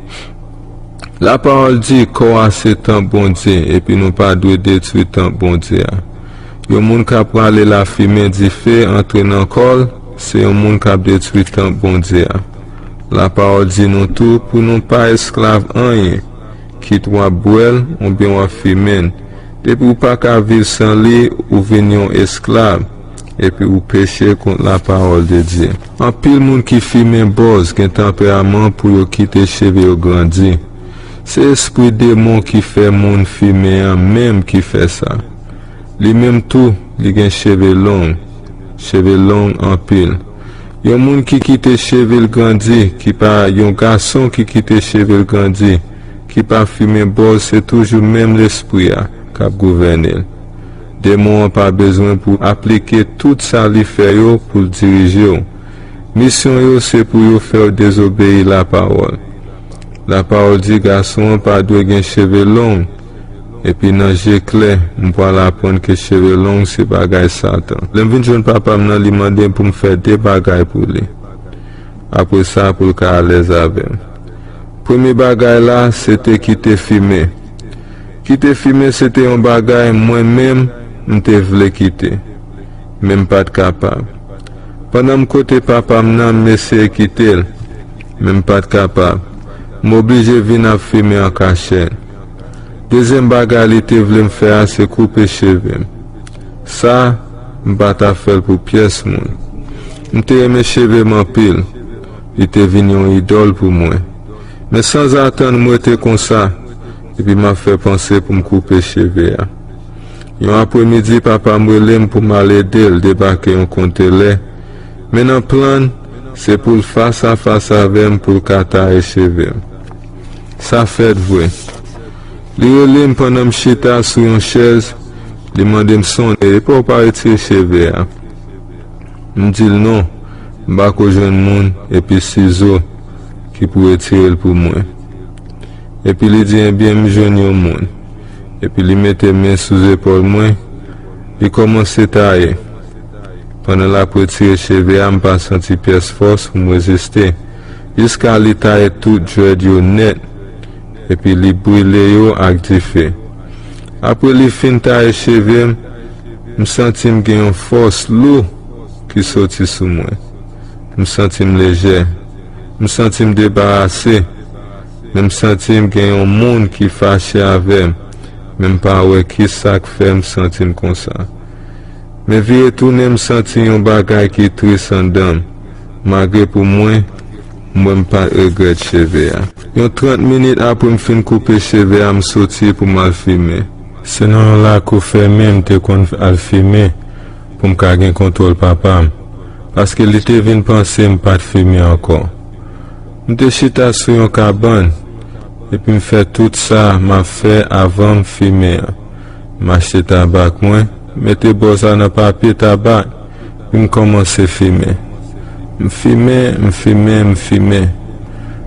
Lapawòl di, kò a se tanp Bondye, epi nou pa dwe detwi tanp Bondye a. Yon moun k ap rale lafimen dife antre nan kò l, se yon moun k ap detwi tanp Bondye a. Lapawòl di nou tou pou nou pa esklav anyen, kit w ap bwè l oubyen w ap fimen l. Depi w pa ka viv san li, ou vin yon esklav, epi ou peche kont lapawòl de Dye. Anpil moun ki fimen bòz gen tanperaman pou yo kite cheve yo grandi. Se espri demon ki fè moun fimen an menm ki fè sa. Li menm tou, li gen cheve long, cheve long anpil. Yon moun ki kite cheve l grandi, ki pa yon gason ki kite cheve l grandi, ki pa fimen bòz, se toujou menm lespri a k ap gouvène l. Demon an pa bezwen pou aplike tout sa li fè yo pou l dirije w. Misyon yo se pou yo fè w dezobeyi lapawòl. Lapawòl di gason an pa dwe gen cheve long, epi nan je klè, m pral aprann ke cheve long se bagay Satan. Lè m vin jwenn papa m nan, li mande m pou m fè de bagay pou li. Apre sa, pou l ka alèz avè m. Premye bagay la, se te kite fimen. Kite fimen se te yon bagay mwen menm m te vle kite, men m pa t kapab. Pandan m kote papa m nan, m eseye kite l, men m pa t kapab. M oblije vin ap fimen an kachèt. Dezyèm bagay li te vle m fè a se koupe cheve m. Sa, m pa ta fè l pou pyès moun. M te renmen cheve m anpil. Li te vin yon idòl pou mwen. Men sanzatann, m rete konsa, epi m ap fè panse pou m koupe cheve a. Yon apremidi, papa m rele m pou m al ede l debake yon kontenè. Men nan plan, se pou l fas a fas avè m pou l ka taye cheve m. Sa fèt vre. Li rele m pandan m chita sou yon chèz, li mande m sonnen, epa w pa retire cheve a. M di l non, m pako jwenn moun, epi sizo ki pou retire l pou mwen. Epi li di, ebyen, m jwenn yon moun. Epi li mete men sou zepòl mwen, li kòmanse taye. Pandan l ap retire cheve a, m pa santi pyès fòs pou m reziste, jiska li taye tout djwèd yo nèt, epi li brile yo ak dife. Apre li fin taye cheve m, m santi m gen yon fòs lou ki soti sou mwen. M santi m lejè. M santi m debarase. Men m santi m gen yon moun ki fache avè m, men m pa wè ki sa k fè m santi m konsa. Men vire tounen, m santi yon bagay ki tris anndan m. Malgre pou mwen, m wè m pa t regrèt cheve a. Yon trant minit apre m fin koupe cheve a, m soti pou m al fimen. Se nan yon lakou fèmen m te konn al fimen pou m ka gen kontwòl papa m, paske li te vin panse m pa t fimen ankò. M te chita sou yon kabann, epi m fè tout sa m ap fè avan m fimen an. M achte tabak mwen, mete bòz la nan papye tabak, epi m kòmanse fimen. M fimen, m fimen, m fimen.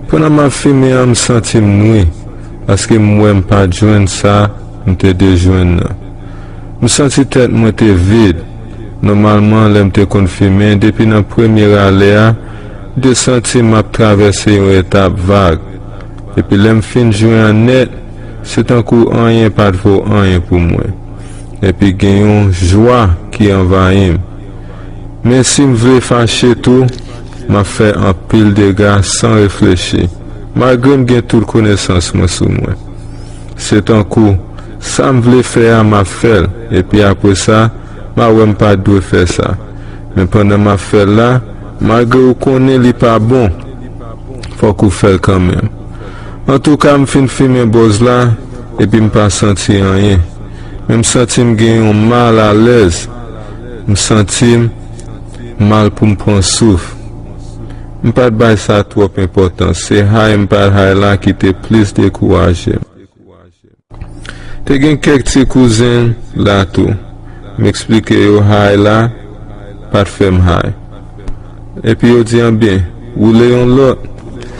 Pandan m ap fimen an, m santi m nwi, paske m wè m pa t jwenn sa m te dwe jwenn nan. M santi tèt mwen te vid. Nòmalman, lè m te konn fimen, depi nan premye rale a, m te santi m ap travèse yon etap vag. Epi lè m fin jwenn an nèt, se tankou anyen pa t vo anyen pou mwen. Epi gen yon jwa ki anvayi m. Men si m vle fache tou, M ap fè anpil dega san reflechi, malgre m gen tout konesans mwen sou mwen. Se tankou, sa m vle fè a, m ap fè l, epi apre sa, m a wè m pa t dwe fè sa. Men pandan m ap fè l la, malgre ou konnen li pa bon, fòk ou fè l kanmenm. Antouka, m fin fimen bòz la, epi m pa santi anyen. Men m santi m gen yon mal alèz. M santi m mal pou m pran souf. M pa t bay sa twòp enpòtans. Se high m pa t high la ki te plis dekouraje m. Te gen kèk ti kouzen la tou. M eksplike yo high la pa t fè m high. Epi yo di, "Anben, woule yon lòt."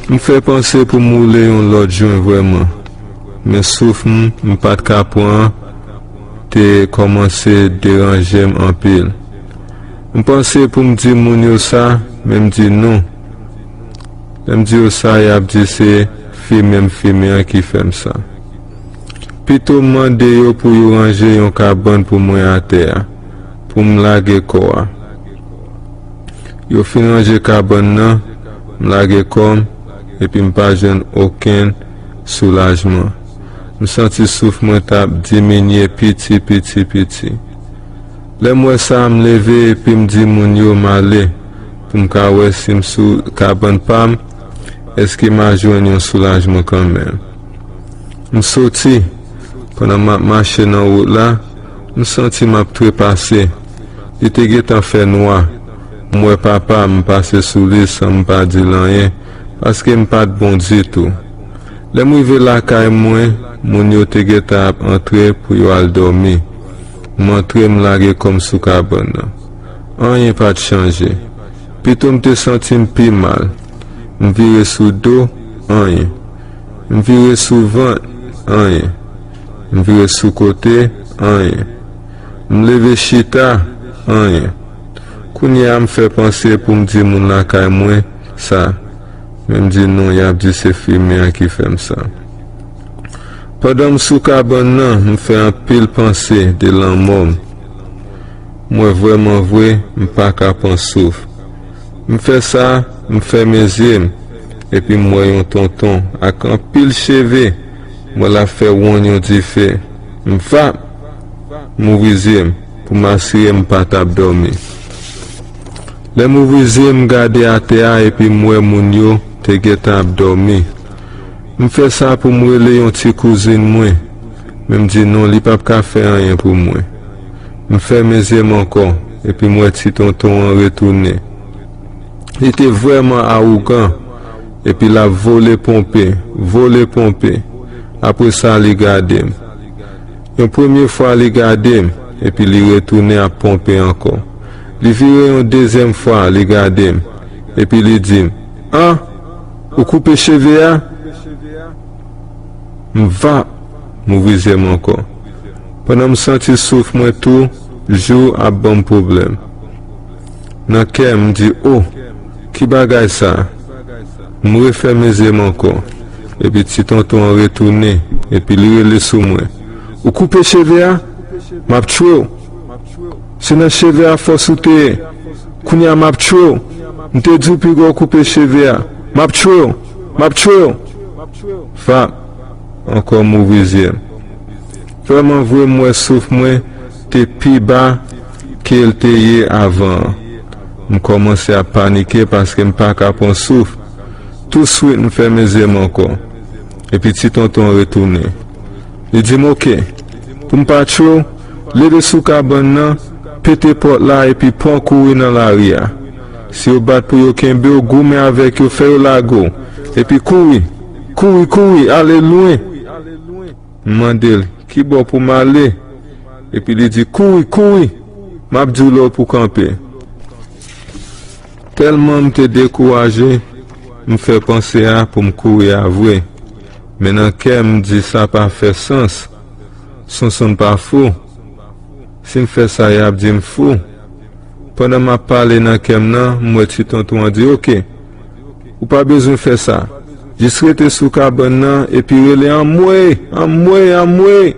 M fè panse pou m woule yon lòt jwen vrèman. Men souf m, m pa t ka pran an, te kòmanse deranje m anpil. M panse pou m di moun yo sa, men m di non. Lè m di yo sa, y ap di se fimen m fimen an ki fè m sa. Pito m mande yo pou yo ranje yon kabann pou mwen atè a, pou m lage kò a. Yo fin ranje kabann nan, m lage kò m, epi m pa jwenn okenn soulajman. M santi souf mwen t ap diminye piti, piti, piti. Lè m wè sa, m leve epi m di moun yo m ale, pou m ka wè si m sou kabann pa m, èske m a jwenn yon soulajman kanmenm. M soti, pandan m ap mache nan wout la, m santi m ap trepase. Li te gentan fè nwa. M wè papa m, m pase sou li san m pa di l anyen, paske m pa t bon ditou. Lè m rive lakay mwen, moun yo te gentan ap antre pou yo al dòmi. M antre, m lage kò m sou kabann nan. Anyen pa t chanje. Pito m te santi m pi mal. M vire sou do, anyen. M vire sou vant, anyen. M vire sou kote, anyen. M leve chita, anyen. Kounye a m fè panse pou m di moun lakay mwen sa. Men m di non, y ap di se fimen an ki fè m sa. Pandan m sou kabann nan, m fè anpil panse de lanmò m. Mwen vrèman vre, m pa ka pran souf. M fè sa, m fèmen zye m, epi m wè yon tonton ak anpil cheve, mwen l ap fè wonn yon dife. M vap! M ouvri zye m pou m asire m pa t ap dòmi. Lè m ouvri zye m, m gade atè a epi m wè moun yo te gentan ap dòmi. M fè sa pou m rele yon ti kouzin mwen, men m di non, li p ap ka fè anyen pou mwen. M fèmen zye m ankò, epi m wè ti tonton an retounen. Li te vrèman awougan, epi l ap vole ponpe, vole ponpe. Apre sa, li gade m. Yon premye fwa, li gade m, epi li retounen ap ponpe ankò. Li vire yon dezyèm fwa, li gade m, epi li di m, "An, ou koupe cheve a?" M vap! M ouvri zye m ankò. Pandan m santi souf mwen toujou ap ban m pwoblèm. Nan kè m, m di, "O, ki bagay sa a?" M refèmen zye m ankò. Epi ti tonton an retounen, epi li rele sou mwen, "Ou koupe cheve a? M ap tchwe w! Se nan cheve a fòs ou te ye! Kounye a m ap tchwe w! M te di w piga w koupe cheve a! M ap tchwe w! M ap tchwe w!" Vap! Ankò m ouvri zye m. Vrèman vre, m wè souf mwen te pi ba ke l te ye avan an. M kòmanse ap panike paske m pa ka pran souf. Touswit, m fèmen zye m ankò. Epi ti tonton retounen. Li di m, "Oke, pou m pa tchwe w, leve sou kabann nan, pete pòt la epi pran kouri nan lari a. Si yo bat pou yo kenbe w, goumen avèk yo, fè yo lage w. Epi kouri, kouri, kouri, ale lwen." M mande l, "Ki bò pou m ale?" Epi li di, "Kouri, kouri! M ap di w lè w pou kanpe." Tèlman m te dekouraje, m fè panse a pou m kouri a vre. Men nan kè m, m di, "Sa pa fè sans. Sonsonn pa fou. Si m fè sa, y ap di m fou." Pandan m ap pale nan kè m nan, m wè ti tonton an di, "Oke, ou pa bezwen fè sa. Jis rete sou kabann nan epi rele, 'Anmwe! Anmwe! Anmwe!'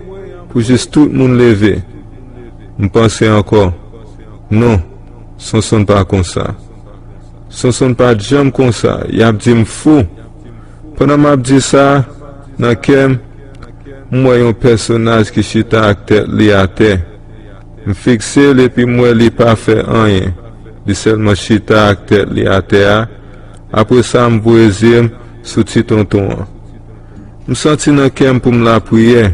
Pou jis tout moun leve." M panse ankò, "Non, Sonsonn pa konsa." Sonson pa t janm konsa, y ap di m fou. Pandan m ap di sa, nan kè m, m wè yon pèsonaj ki chita ak tèt li atè. M fikse l epi m wè li pa fè anyen. Li sèlman chita ak tèt li atè a. Apre sa, m voye zye m sou ti tonton an. M santi nan kè m pou m lapriyè.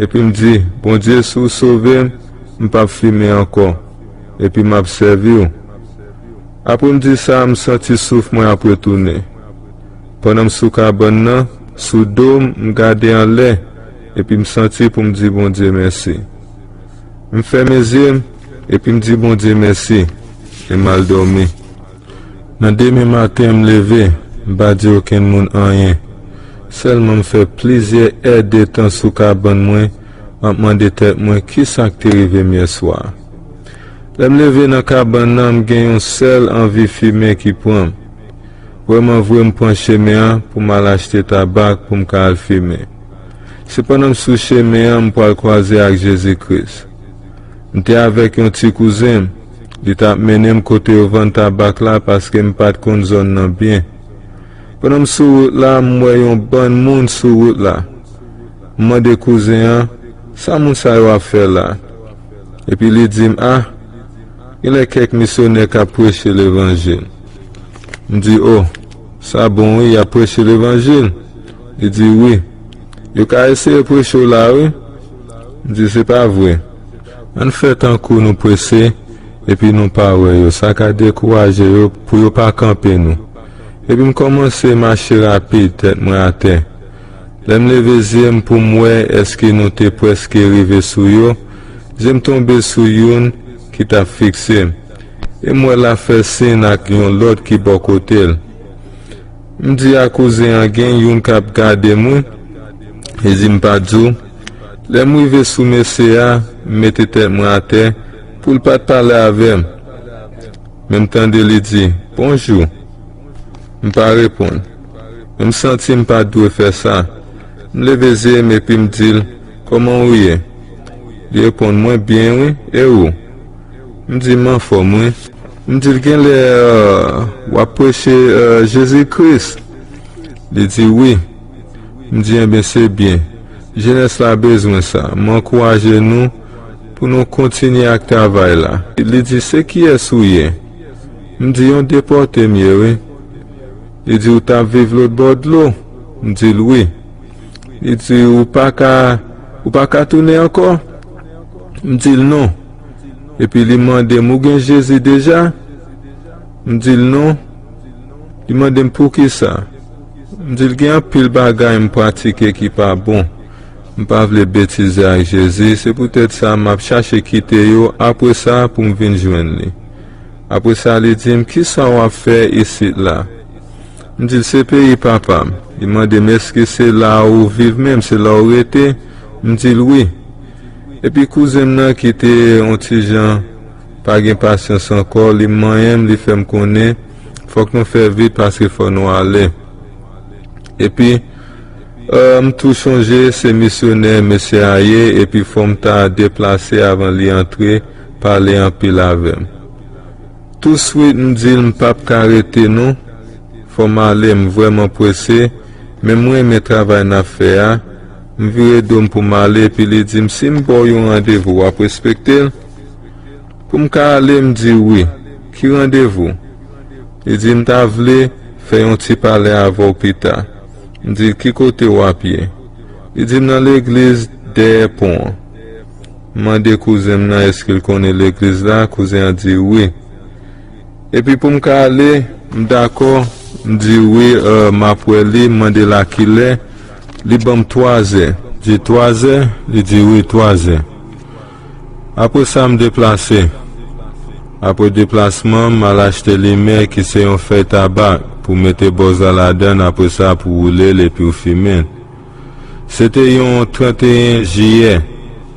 Epi m di, Bondye, si w sove m, m p ap fimen ankò. Epi m ap sèvi w. Apre m di sa, m santi souf mwen ap retounen. Pandan m sou kabann nan, sou do m, m gade anlè, epi m santi pou m di Bondye mèsi. M fèmen zye m, epi m di Bondye mèsi, e m al dòmi. Nan demen maten, m leve, m pa di okenn moun anyen. Sèlman m fè plizyè èdtan sou kabann mwen, m ap mande tèt mwen kisa k te rive m yèswa. Lè m leve nan kabann nan, m gen yon sèl anvi fimen ki pran m. Vrèmanvre, m pran chemen an pou m al achte tabak pou m ka al fimen. Se pandan m sou chemen an, m pral kwaze ak Jezi Kris. M te avèk yon ti kouzen m. Li t ap mennen m kote yo vann tabak la paske m pa t konn zòn nan byen. Pandan m sou wout la, m wè yon bann moun sou wout la. M mande kouzen an, "Sa moun sa yo ap fè la?" Epi li di m, "A, genlè kèk misyonè k ap preche levanjil." M di, "O, sa bon wi, y ap preche levanjil." Li di, "Wi, yo ka eseye preche w la wi." M di, "Se pa vre." Ann fè tankou nou prese, epi nou pa wè yo. Sa ka dekouraje yo pou yo pa kanpe nou. Epi m kòmanse mache rapid, tèt mwen atè. Lè m leve zye m pou m wè èske nou te prèske rive sou yo, zye m tonbe sou youn ki t ap fikse m. E m wè l ap fè siy ak yon lòt ki bò kote l. M di a kouzen an, "Gen youn k ap gade m wi." Li di m, "Pa di w." Lè m rive sou mesye a, m mete tèt mwen atè pou l pa t pale avè m. Men m tande li di, "Bonjou." M pa reponn. Men m santi m pa t dwe fè sa. M leve zye m epi m di l, "Kòman ou ye?" Li reponn, "Mwen byen wi, e ou?" M di, "M anfòm wi." M di l, "Genlè w ap preche Jezi Kris?" Li di, "Wi." M di, "Enben, se byen. Jenès la bezwen sa. M ankouraje nou pou nou kontinye ak travay la." Li di, "Se kiyès ou ye?" M di, "Yon depòte m ye wi." Li di, "Ou t ap viv lòtbò dlo?" M di l, "Wi." Li di, "Ou pa ka, ou pa ka tounen ankò?" M di l, "Non." Epi li mande m, "Ou gen Jezi deja?" M di l, "Non." Li mande m, "Poukisa?" M di l, "Gen anpil bagay m pratike ki pa bon. M pa vle betize ak Jezi, se poutèt sa m ap chache kite yo apre sa pou m vin jwenn li." Apre sa, li di m, "Kisa w ap fè isit la?" M di l, "Se peyi papa m." Li mande m, "Èske se la ou viv menm, se la ou rete?" M di l, "Wi." Epi kouzen m nan ki te yon ti jan pa gen pasyans ankò, li manyen m, li fè m konnen, "Fòk nou fè vit paske fò nou ale." Epi, euh, m tou chonje se misyonè mesye a ye, epi fò m ta deplase avan li antre pale anpil avè m. Touswit, m di l, "M p ap ka rete non. Fò m ale, m vrèman prese, men m renmen travay n ap fè a." M vire do m pou m ale, epi li di m, "Si m ba w yon randevou, w ap respekte l?" Pou m ka ale, m di, "Wi. Ki randevou?" Li di, "M ta vle fè yon ti pale avè w pita." M di l, "Ki kote w ap ye?" Li di m, "Nan legliz dèyè pon an." M mande kouzen m nan èske l konnen legliz la, kouzen an di wi. Epi pou m ka ale, m dakò, m di wi, euh, m ap wè li, m mande l a kilè, li ban m twazè. M di, "Twazè?" Li di, "Wi, twazè." Apre sa, m deplase. Apre deplasman, m al achte limè ki se yon fèy tabak pou mete bòz la ladan, apre sa pou woule l epi w fimen l. Se te yon trannteyen jiyè,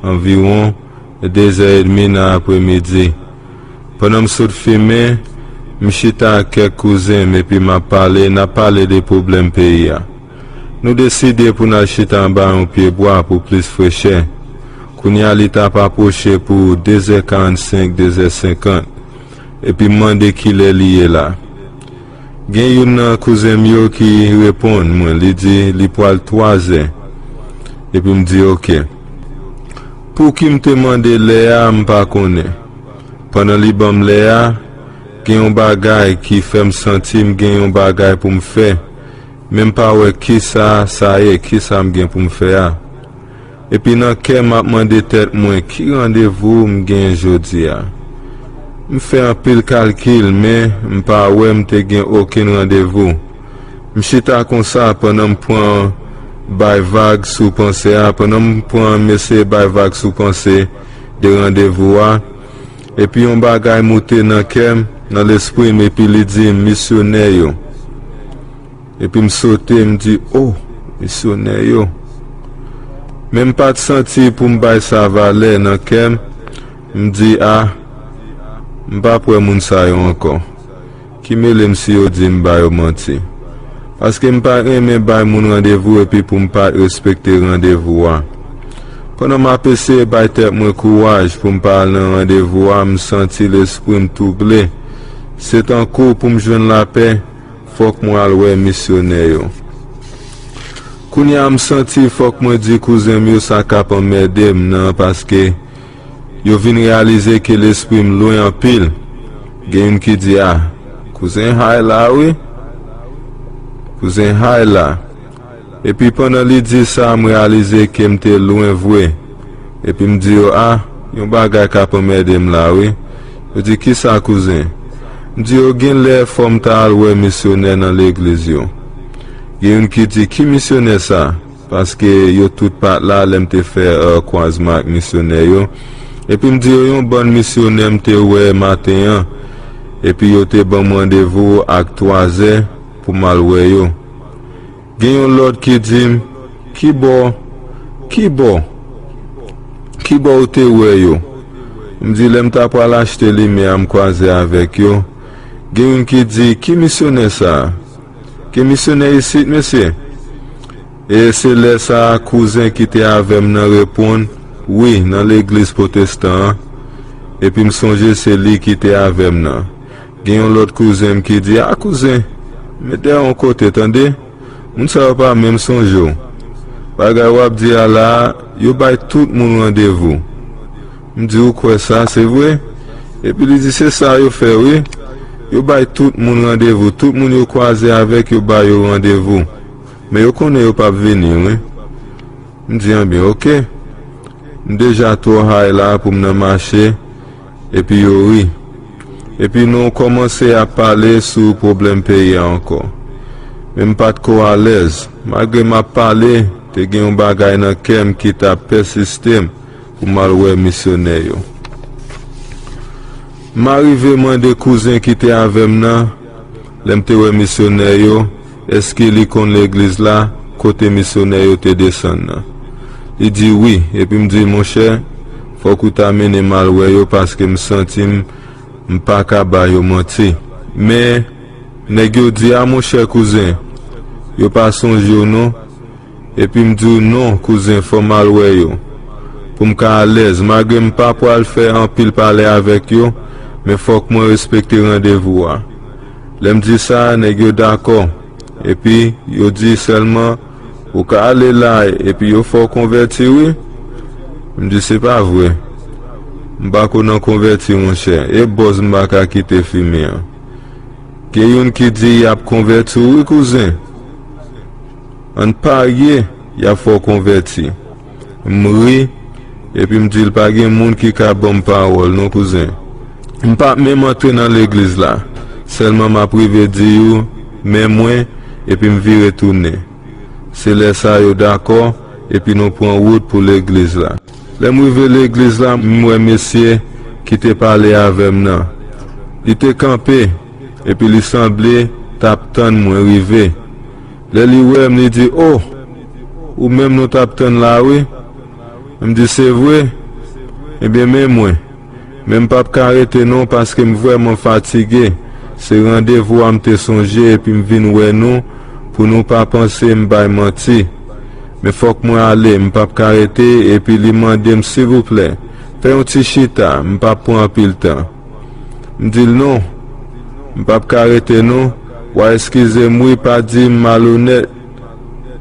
anviwon dezè edmi nan apremidi. Pandan m sot fimen, m chita ak kèk kouzen m epi m ap pale, n ap pale de pwoblèm peyi a. Nou deside pou n al chita anba yon pyebwa pou plis frechè. Kounye a li t ap apwoche pou dezè karannsenk, dezè senkant, epi m mande kilè li ye la. Gen youn nan kouzen m yo ki reponn mwen, li di li pral twazè. Epi m di, "Oke." Pouki m te mande lè a, m pa konnen. Pandan li ban m lè a, gen yon bagay ki fè m santi m gen yon bagay pou m fè, men m pa wè kisa sa ye, kisa m gen pou m fè a. Epi nan kè m ap mande tèt mwen, "Ki randevou m gen jodi a?" M fè anpil kalkil, men m pa wè m te gen okenn randevou. M chita konsa pandan m pran bay vag sou panse a, pandan m pran m eseye bay vag sou panse de randevou a. Epi yon bagay moute nan kè m, nan lespri m, epi li di m, "Misyonè yo." Epi m sote, m di, "O, misyonè yo." Men m pa t santi pou m bay sa valè nan kè m. M di, "A, m p ap wè moun sa yo ankò. Ki mele m si yo di m ba yo manti?" Paske m pa renmen bay moun randevou epi pou m pa respekte randevou a. Pandan m ap eseye bay tèt mwen kouraj pou m pa al nan randevou a, m santi lespri m twouble. Se tankou pou m jwenn lapè, fòk mwen al wè misyonè yo. Kounye a m santi fòk mwen di kouzen m yo sa k ap anmède m nan, paske yo vin reyalize ke lespri m lwen anpil. Gen youn ki di, "A, kouzen Hay la, wi. Kouzen Hay la." Epi pandan li di sa, m reyalize ke m te lwen vre. Epi m di yo, "A, yon bagay k ap anmède m la, wi." Yo di, "Kisa, kouzen?" M di yo, "Gen lè fò m ta al wè misyonè nan legliz yo." Gen youn ki di, "Ki misyonè sa?" Paske yo tout pa t la lè m te fè, eh, kwazman ak misyonè yo. Epi m di yo, "Yon bann misyonè m te wè maten an, epi yo te ban m randevou ak twazè pou m al wè yo." Gen yon lòt ki di m, "Ki bò, ki bò, ki bò ou te wè yo?" M di, "Lè m ta pral achte limyè a, m kwaze avèk yo." Gen youn ki di, "Ki misyonè sa a? Gen misyonè isit, mesye?" E se lè sa a, kouzen ki te avè m nan reponn, "Wi, nan legliz pwotestan an." Epi m sonje se li ki te avè m nan. Gen yon lòt kouzen m ki di, "A, kouzen, met dèyè yon kote, tande. Moun sa yo pa menm sonje w. Bagay w ap di a la a, yo bay tout moun randevou." M di, "Ou kwè sa, se vre?" Epi li di, "Se sa yo fè, wi. Yo bay tout moun randevou. Tout moun yo kwaze avèk, yo ba yo randevou. Men yo konnen yo p ap vini, wi." M di, "Anben, oke." M deja twò hay la pou m nan mache, epi yo ri. Epi nou kòmanse ap pale sou pwoblèm peyi a ankò. Men m pa t ko alèz. Malgre m ap pale, te gen yon bagay nan kè m ki t ap pèsiste m pou m al wè misyonè yo. M arive mande kouzen ki te avè m nan, lè m te wè misyonè yo, èske li konn legliz la, kote misyonè yo te desann nan. Li di wi, epi m di l, "Monchè, fòk ou ta mennen m al wè yo paske m santi m, m pa ka ba yo manti." Men, nèg yo di, "A monchè kouzen, yo pa sonje w non." Epi m di w, "Non, kouzen, fò m al wè yo. Pou m ka alèz, malgre m pa pral fè anpil pale avèk yo, men fòk mwen respekte randevou a." Lè m di sa, nèg yo dakò. Epi yo di sèlman, "Ou ka ale la, epi yo fè w konvèti, wi." M di, "Se pa vre. M pa ko nan konvèti, monchè. E bòz m pa ka kite fimen an." Gen youn ki di, "Y ap konvèti w, wi, kouzen. Ann parye, y ap fè w konvèti." M ri, epi m di l, "Pa gen moun ki ka ban m pawòl, non, kouzen. M p ap menm antre nan legliz la. Sèlman m ap rive di w, 'Men mwen,' epi m vire tounen." Se lè sa a yo dakò, epi nou pran wout pou legliz la. Lè m rive legliz la, m wè mesye ki te pale avè m nan. Li te kanpe, epi li sanble t ap tann mwen rive. Lè li wè m, li di, "O, ou menm nou t ap tann la, wi." M di, "Se vre? Ebyen, men mwen." Men m p ap ka rete non, paske m vrèman fatige. Se randevou a m te sonje, epi m vin wè nou, pou nou pa panse m bay manti. Men fòk mwen ale, m p ap ka rete, epi li mande m, "Silvouplè, fè yon ti chita, m p ap pran anpil tan." M di l, "Non, m p ap ka rete non." W a eskize m wi, pa di m malonèt,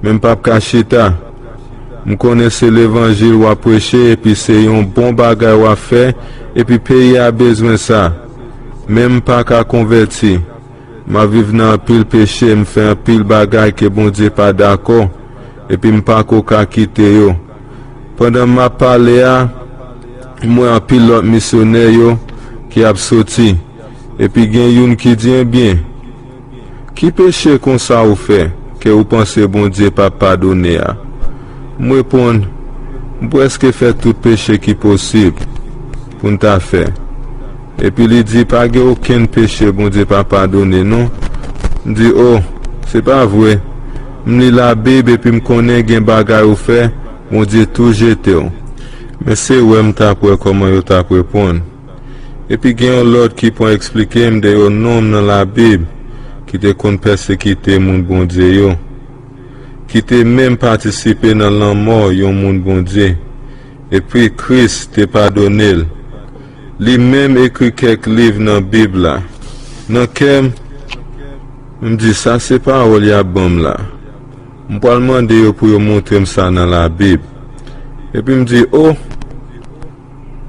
men m p ap ka chita. M konnen se levanjil w ap preche epi se yon bon bagay w ap fè, epi peyi a bezwen sa. Men m pa ka konvèti. M ap viv nan anpil peche, m fè anpil bagay ke Bondye pa dakò, epi m pako ka kite yo. Pandan m ap pale a, m wè anpil lòt misyonè yo ki ap soti. Epi gen youn ki di, "Ebyen, ki peche konsa ou fè ke ou panse Bondye p ap padone a?" M reponn, "M prèske fè tout peche ki posib pou n ta fè." Epi li di, "Pa gen okenn peche Bondye pa padone non." M di, "O, se pa vre. M li Labib epi m konnen gen bagay ou fè, Bondye tou jete w." Men se wè m t ap wè kòman yo t ap reponn. Epi gen yon lòt ki pran eksplike m de yon nonm nan Labib ki te konn pèsekite moun Bondye yo, ki te menm patisipe nan lanmò yon moun Bondye, epi Kris te padone l. Li menm ekri kèk liv nan Bib la. Nan kè m, m di, "Sa se pawòl y ap ban m la." M pral mande yo pou yo montre m sa nan Labib. Epi m di, "O,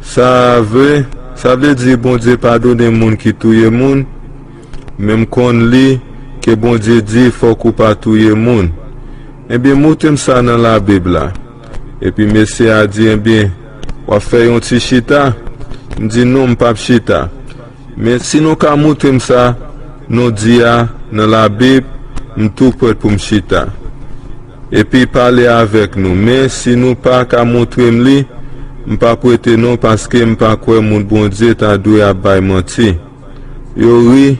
sa vre, sa vle di Bondye padone moun ki touye moun, men m konn li ke Bondye di fòk ou pa touye moun. Ebyen, montre m sa nan Labib la." Epi mesye a di, "Ebyen, w ap fè yon ti chita?" M di, "Non, m p ap chita. Men si nou ka montre m sa nou di a nan Labib, m tou prèt pou m chita. Epi pale avèk nou. Men si nou pa ka montre m li, m p ap rete non, paske m pa kwè moun Bondye ta dwe ap bay manti." Yo ri,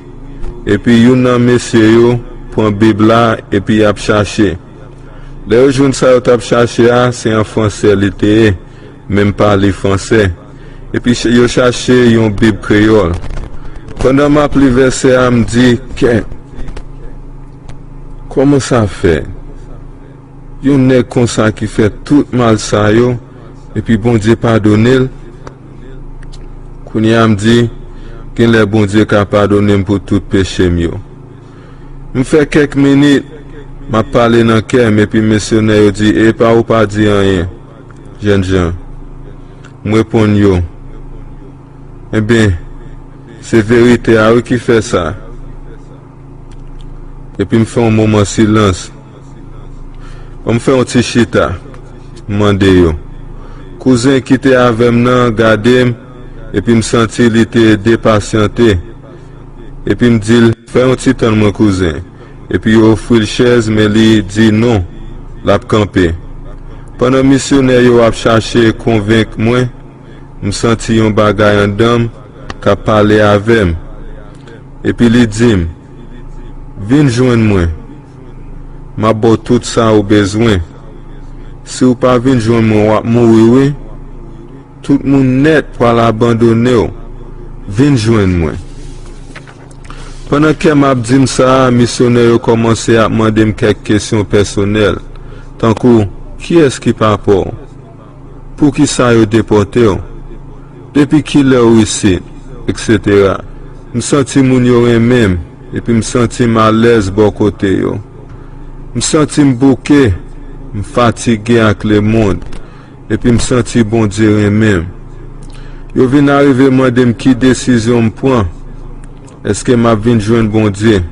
epi youn nan mesye yo pran Bib la epi y ap chache. Lè yo jwenn sa yo t ap chache a, se an fransè li te ye, men m pa li fransè. Epi ch- yo chache yon Bib kreyòl. Pandan m ap li vèsè a, m di, "Kè, kòman sa fè? Yon nèg konsa ki fè tout mal sa yo, epi Bondye padone l?" Kounye a m di, "Genlè Bondye ka padone m pou tout peche m yo." M fè kèk minit, m ap pale nan kè m, epi misyonè yo di, "Epa ou pa di anyen, jènjan." M reponn yo, "Ebyen, se verite a wi ki fè sa." Epi m fè yon moman silans. Ban m fè yon ti chita, m mande yo. Kouzen ki te avè m nan gade m, epi m santi li te depasyante. Epi m di l, "Fè yon ti tann mwen, kouzen." Epi yo ofri l chèz, men li di non, l ap kanpe. Pandan misyonè yo ap chache konvenk mwen, m santi yon bagay anndan m k ap pale avè m. Epi li di m, "Vin jwenn mwen. M ap ba w tout sa ou bezwen. Si w pa vin jwenn mwen, w ap mouri wi. Tout moun nèt pral abandone w. Vin jwenn mwen." Pandan kè m ap di m sa a, misyonè yo kòmanse ap mande m kèk kesyon pèsonèl, tankou, "Kiyès ki papa w? Poukisa yo depòte w? Depi kilè w isit?" etsetera. M santi moun yo renmen m, epi m santi m alèz bò kote yo. M santi m bouke, m fatige ak lemonn, epi m santi Bondye renmen m. Yo vin arive mande m ki desizyon m pran. Èske m ap vin jwenn Bondye?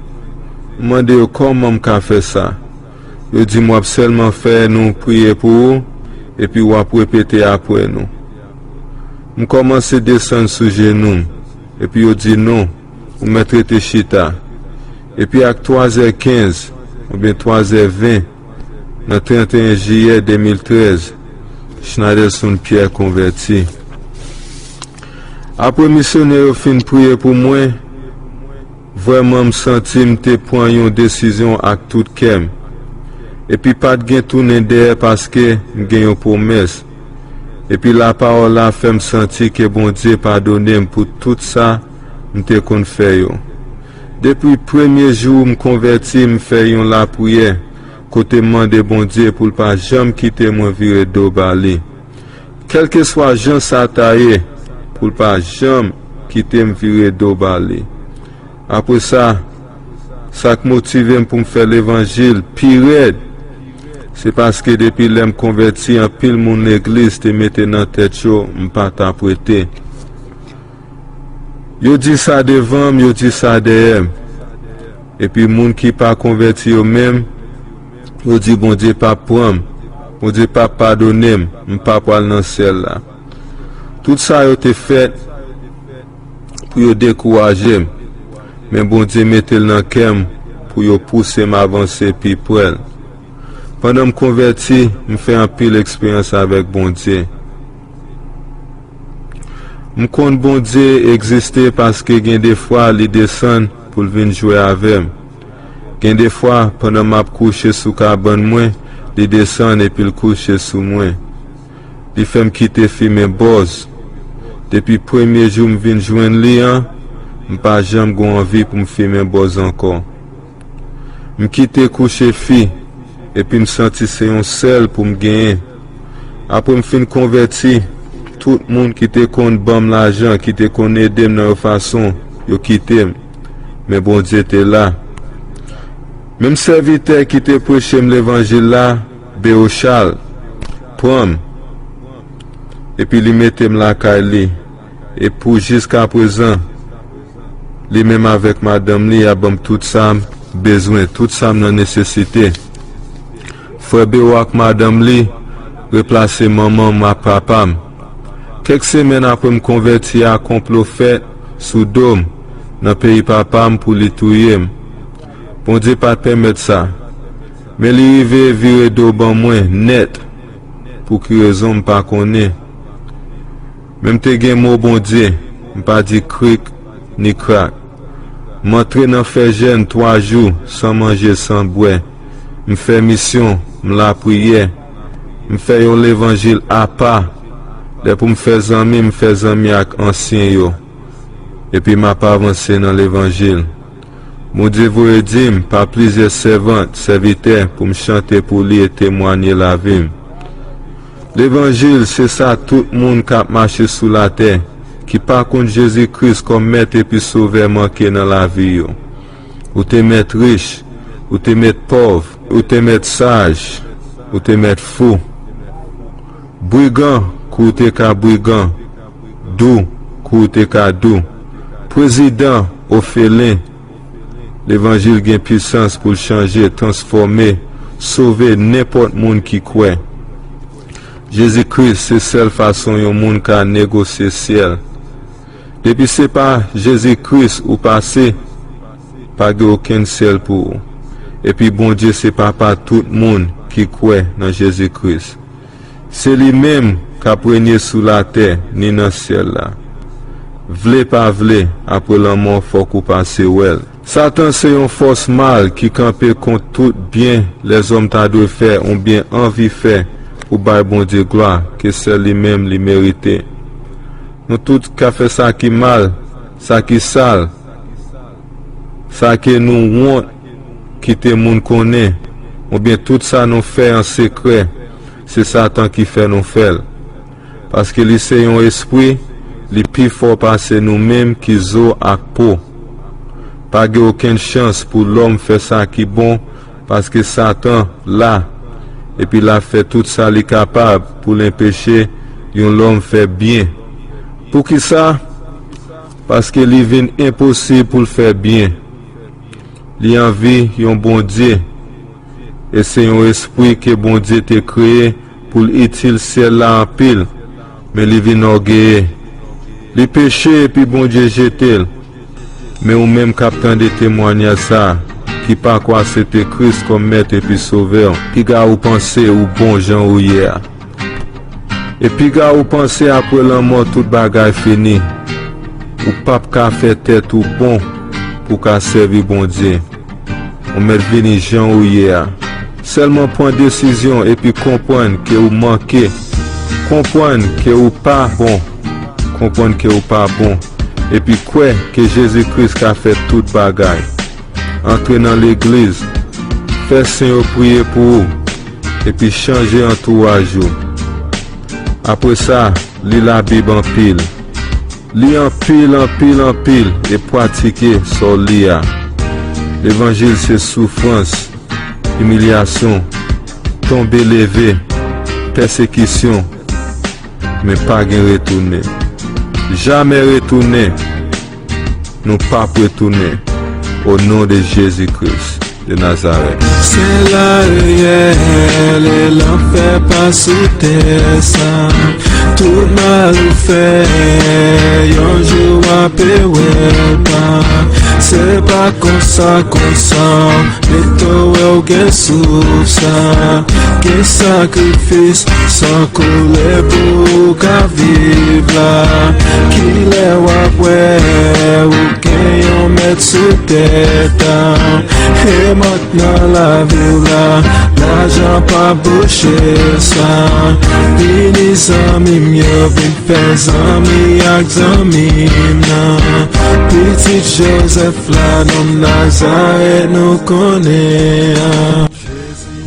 M mande yo kòman m ka fè sa. Yo di m w ap sèlman fè nou priye pou ou, epi w ap repete apre nou. M kòmanse desann sou jenou m, epi yo di non, ou mèt rete chita. Epi ak twazè kenz, oubyen twazè ven, nan trannteyen jiyè de mil trèz, Schneiderson Pierre konvèti. Apre misyonè yo fin priye pou mwen, vrèman m santi m te pran yon desizyon ak tout kè m. Epi pa t gen tounen dèyè paske m gen yon pwomès. Epi lapawòl la fè m santi ke Bondye padone m pou tout sa m te konn fè yo. Depi premye jou m konvèti, m fè yon lapriyè kote m mande Bondye pou l pa janm kite mwen vire do ba li. Kèlkeswa jan sa ta ye, pou l pa janm kite m vire do ba li. Apre sa, Sa k motive m pou m fè levanjil pi rèd, se paske depi lè m konvèti, anpil moun legliz te mete nan tèt yo m pa t ap rete. Yo di sa devan m, yo di sa dèyè m. Epi moun ki pa konvèti yo menm, yo di Bondye p ap pran m, Bondye p ap padone m, m pa pral nan syèl la. Tout sa yo te fèt pou yo dekouraje m, men Bondye mete l nan kè m pou yo pouse m avanse pi pre l. Pandan m konvèti, m fè anpil eksperyans avèk Bondye. M konn Bondye egziste paske gen de fwa li desann pou l vin jwe avè m. Gen de fwa, pandan m ap kouche sou kabann mwen, li desann epi l kouche sou mwen. Li fè m kite fimen bòz. Depi premye jou m vin jwenn li an, m pa janm gon anvi pou m fimen bòz ankò. M kite kouche fi, epi m santi se yon sèl pou m genyen. Apre m fin konvèti, tout moun ki te konn ban m lajan, ki te konn ede m nan yon fason, yo kite m. Men Bondye te la. Menm sèvitè ki te preche m levanjil la, Bewochal, pran m, epi li mete m lakay li. E pou jiskaprezan, li menm avèk madanm li ap ban m tout sa m bezwen, tout sa m nan nesesite. Frè Bewo ak madanm li replase manman m ak papa m. Kèk semèn apre m konvèti a, konplo fèt sou do m nan peyi papa m pou li touye m. Bondye pa t pèmèt sa. Men li rive vire do ban mwen nèt. Pou ki rezon m pa konnen. Men m te gen mo Bondye, m pa di krik ni krak. M antre nan fè jèn twa jou san manje, san bwè. M fè misyon, m lapriyè. M fè yon levanjil apa. Lè pou m fè zanmi, m fè zanmi ak ansyen yo. Epi m ap avanse nan levanjil. Bondye voye di m pa plizyè sèvant, sèvitè, pou m chante pou li e temwanye lavi m. Levanjil se sa tout moun k ap mache sou latè, ki pa konn Jezi Kris kòm Mèt epi Sovè manke nan lavi yo. Ou te mèt rich, ou te mèt pòv, ou te mèt saj, ou te mèt fou. Brigan, kou w te ka brigan. Dou, kou w te ka dou. Prezidan, ofelen. Levanjil gen pisans pou l chanje, transfòme, sove nenpòt moun ki kwè. Jezi Kris se sèl fason yon moun ka negosye syèl. Depi se pa Jezi Kris ou pase, pa gen okenn syèl pou ou. Epi Bondye se Papa tout moun ki kwè nan Jezi Kris. Se li menm k ap renye sou latè ni nan syèl la. Vle pa vle, apre lanmò, fòk ou pase wè l. Satan se yon fòs mal ki kanpe kont tout byen lèzòm ta dwe fè oubyen anvi fè pou bay Bondye glwa ke sèl li menm li merite. Nou tout ka fè sa ki mal, sa ki sal, sa ke nou wont kite moun konnen, oubyen tout sa nou fè an sekrè, se Satan ki fè nou fè l. Paske li se yon espri, li pi fò pase nou menm ki zo ak po. Pa gen okenn chans pou lòm fè sa ki bon, paske Satan la, epi l ap fè tout sa li kapab pou l enpeche yon lòm fè byen. Poukisa? Paske li vin enposib pou l fè byen. Li anvi yon Bondye, e se yon espri ke Bondye te kreye pou l itil syèl la anpil, men li vin ògeye. Li peche epi Bondye jete l. Men ou menm k ap tande temwanyaj sa a, ki pako aksepte Kris kòm Mèt epi Sovè w, piga ou panse ou bon jan ou ye a. E piga ou panse apre lanmò tout bagay fini. Ou p ap ka fè tèt ou bon pou w ka sèvi Bondye. Ou mèt vini jan ou ye a. Sèlman pran desizyon epi konprann ke ou manke. Konprann ke ou pa bon. Konprann ke ou pa bon. Epi kwè ke Jezi Kris ka fè tout bagay. Antre nan legliz. Fè sen yo priye pou ou. Epi chanje antouraj ou. Apre sa, li Labib anpil. Li anpil, anpil, anpil e pratike sa w li a. Levanjil se soufrans, imilyasyon, tonbe leve, pèsekisyon, men pa gen retounen. Jamè retounen. Nou p ap retounen. O non de Jezi Kris de Nazarèt. Syèl la reyèl e lanfè pa sou tè sa. Tout mal ou fè, yon jou w ape wè l pa. Se pa konsa, konsa. Leto wè w gen souf sa. Gen sakrifis san koule pou w ka viv la. Kilè w ap wè ou gen yon mèt sou tèt a? E mòt nan lavi w la, lajan pa bouche sa. Vini zanmi m yo, vin fè zanmi ak zanmi m nan. Pitit Jozèf la, non Nazarèt nou konnen an.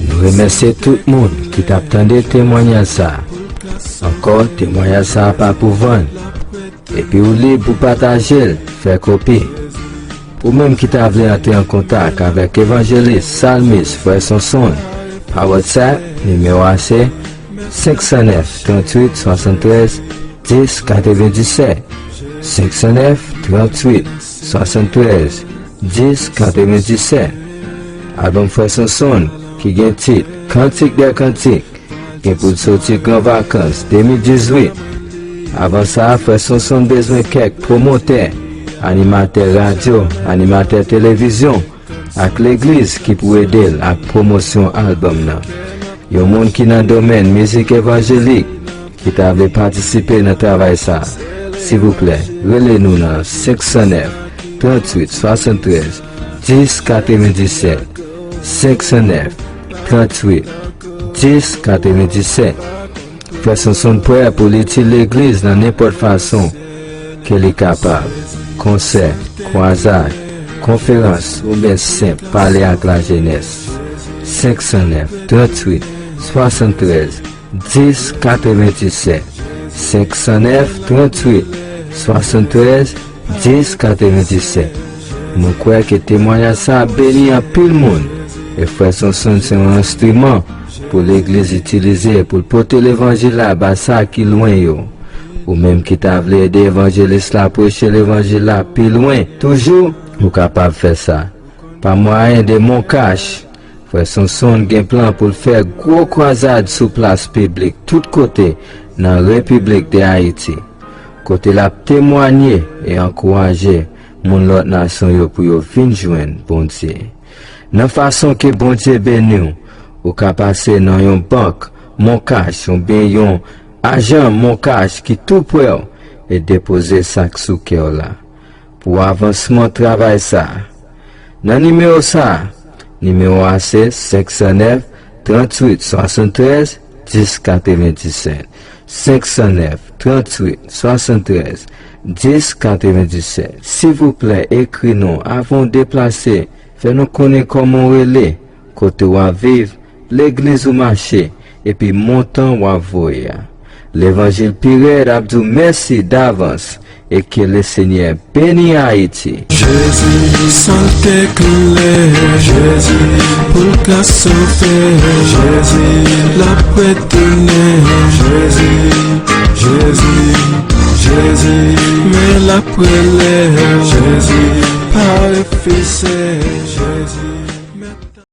Nou remèsye tout moun ki t ap tande temwanyaj sa a. Ankò, temwanyaj sa a pa pou vann. Epi ou lib pou pataje l, fè kopi. Ou menm ki ta vle antre an kontak avèk evanjelis, salmis, frè Sonson, pa WhatsApp, nimewo a se senk san nèf, tranntuit, swasanntrèz, dis, katrevenndisèt. Senk san nèf, tranntuit, swasanntrèz, dis, katrevenndisèt. Albòm frè Sonson ki gen tit Kantik dè Kantik gen pou l soti Gran Vakans de mil dizuit. Avan sa, frè Sonson bezwen kèk pwomotè, animatè radyo, animatè televizyon ak legliz ki pou ede l ak pwomosyon albòm nan. Yon moun ki nan domèn mizik evanjelik ki ta vle patisipe nan travay sa a, silvouplè, rele nou nan senk san nèf, tranntuit, swasanntrèz, dis, katrevenndisèt. Senk san nèf, tranntuit, dis, katrevenndisèt. Frè Sonson prè pou li itil legliz nan nenpòt fason ke li kapab. Konsè, kwazad, konferans oubyen senp pale ak lajenès. Senk san nèf, tranntuit, swasanntrèz, dis, katrevenndisèt. Senk san nèf, tranntuit, swasanntrèz, dis, katrevenndisèt. Nou kwè ke temwayaj sa a beni anpil moun, e frè Sonson se yon enstriman pou legliz itilize pou l pote levanjil la ba sa ki lwen yo. Ou menm ki ta vle ede evanjelis la preche levanjil la pi lwen toujou, ou kapab fè sa pa mwayen de MonCash. Frè Sonson gen plan pou l fè gwo kwazad sou plas piblik tout kote nan Repiblik de Ayiti, kote l ap temwanye e ankouraje moun lòt nasyon yo pou yo vin jwenn Bondye. Nan fason ke Bondye beni w, ou ka pase nan yon bank MonCash oubyen yon ajan MonCash ki tou prè w e depoze sa k sou kè w la pou avansman travay sa a. Nan nimewo sa a, nimewo a se senk san nèf, tranntuit, swasanntrèz, dis, katrevenndisèt. Senk san nèf, tranntuit, swasanntrèz, dis, katrevenndisèt. Silvouplè, ekri nou avan w deplase. Fè nou konnen kòman w rele, kote w ap viv, legliz ou mache, epi montan w ap voye a. Levanjil pi rèd ap di w mèsi davans e ke Lesenyè beni Ayiti. Jezi, sante klè, Jezi, pou l ka sove, Jezi, l ap retounen, Jezi, Jezi, Jezi, men l ap rele, Jezi, pa refize, Jezi.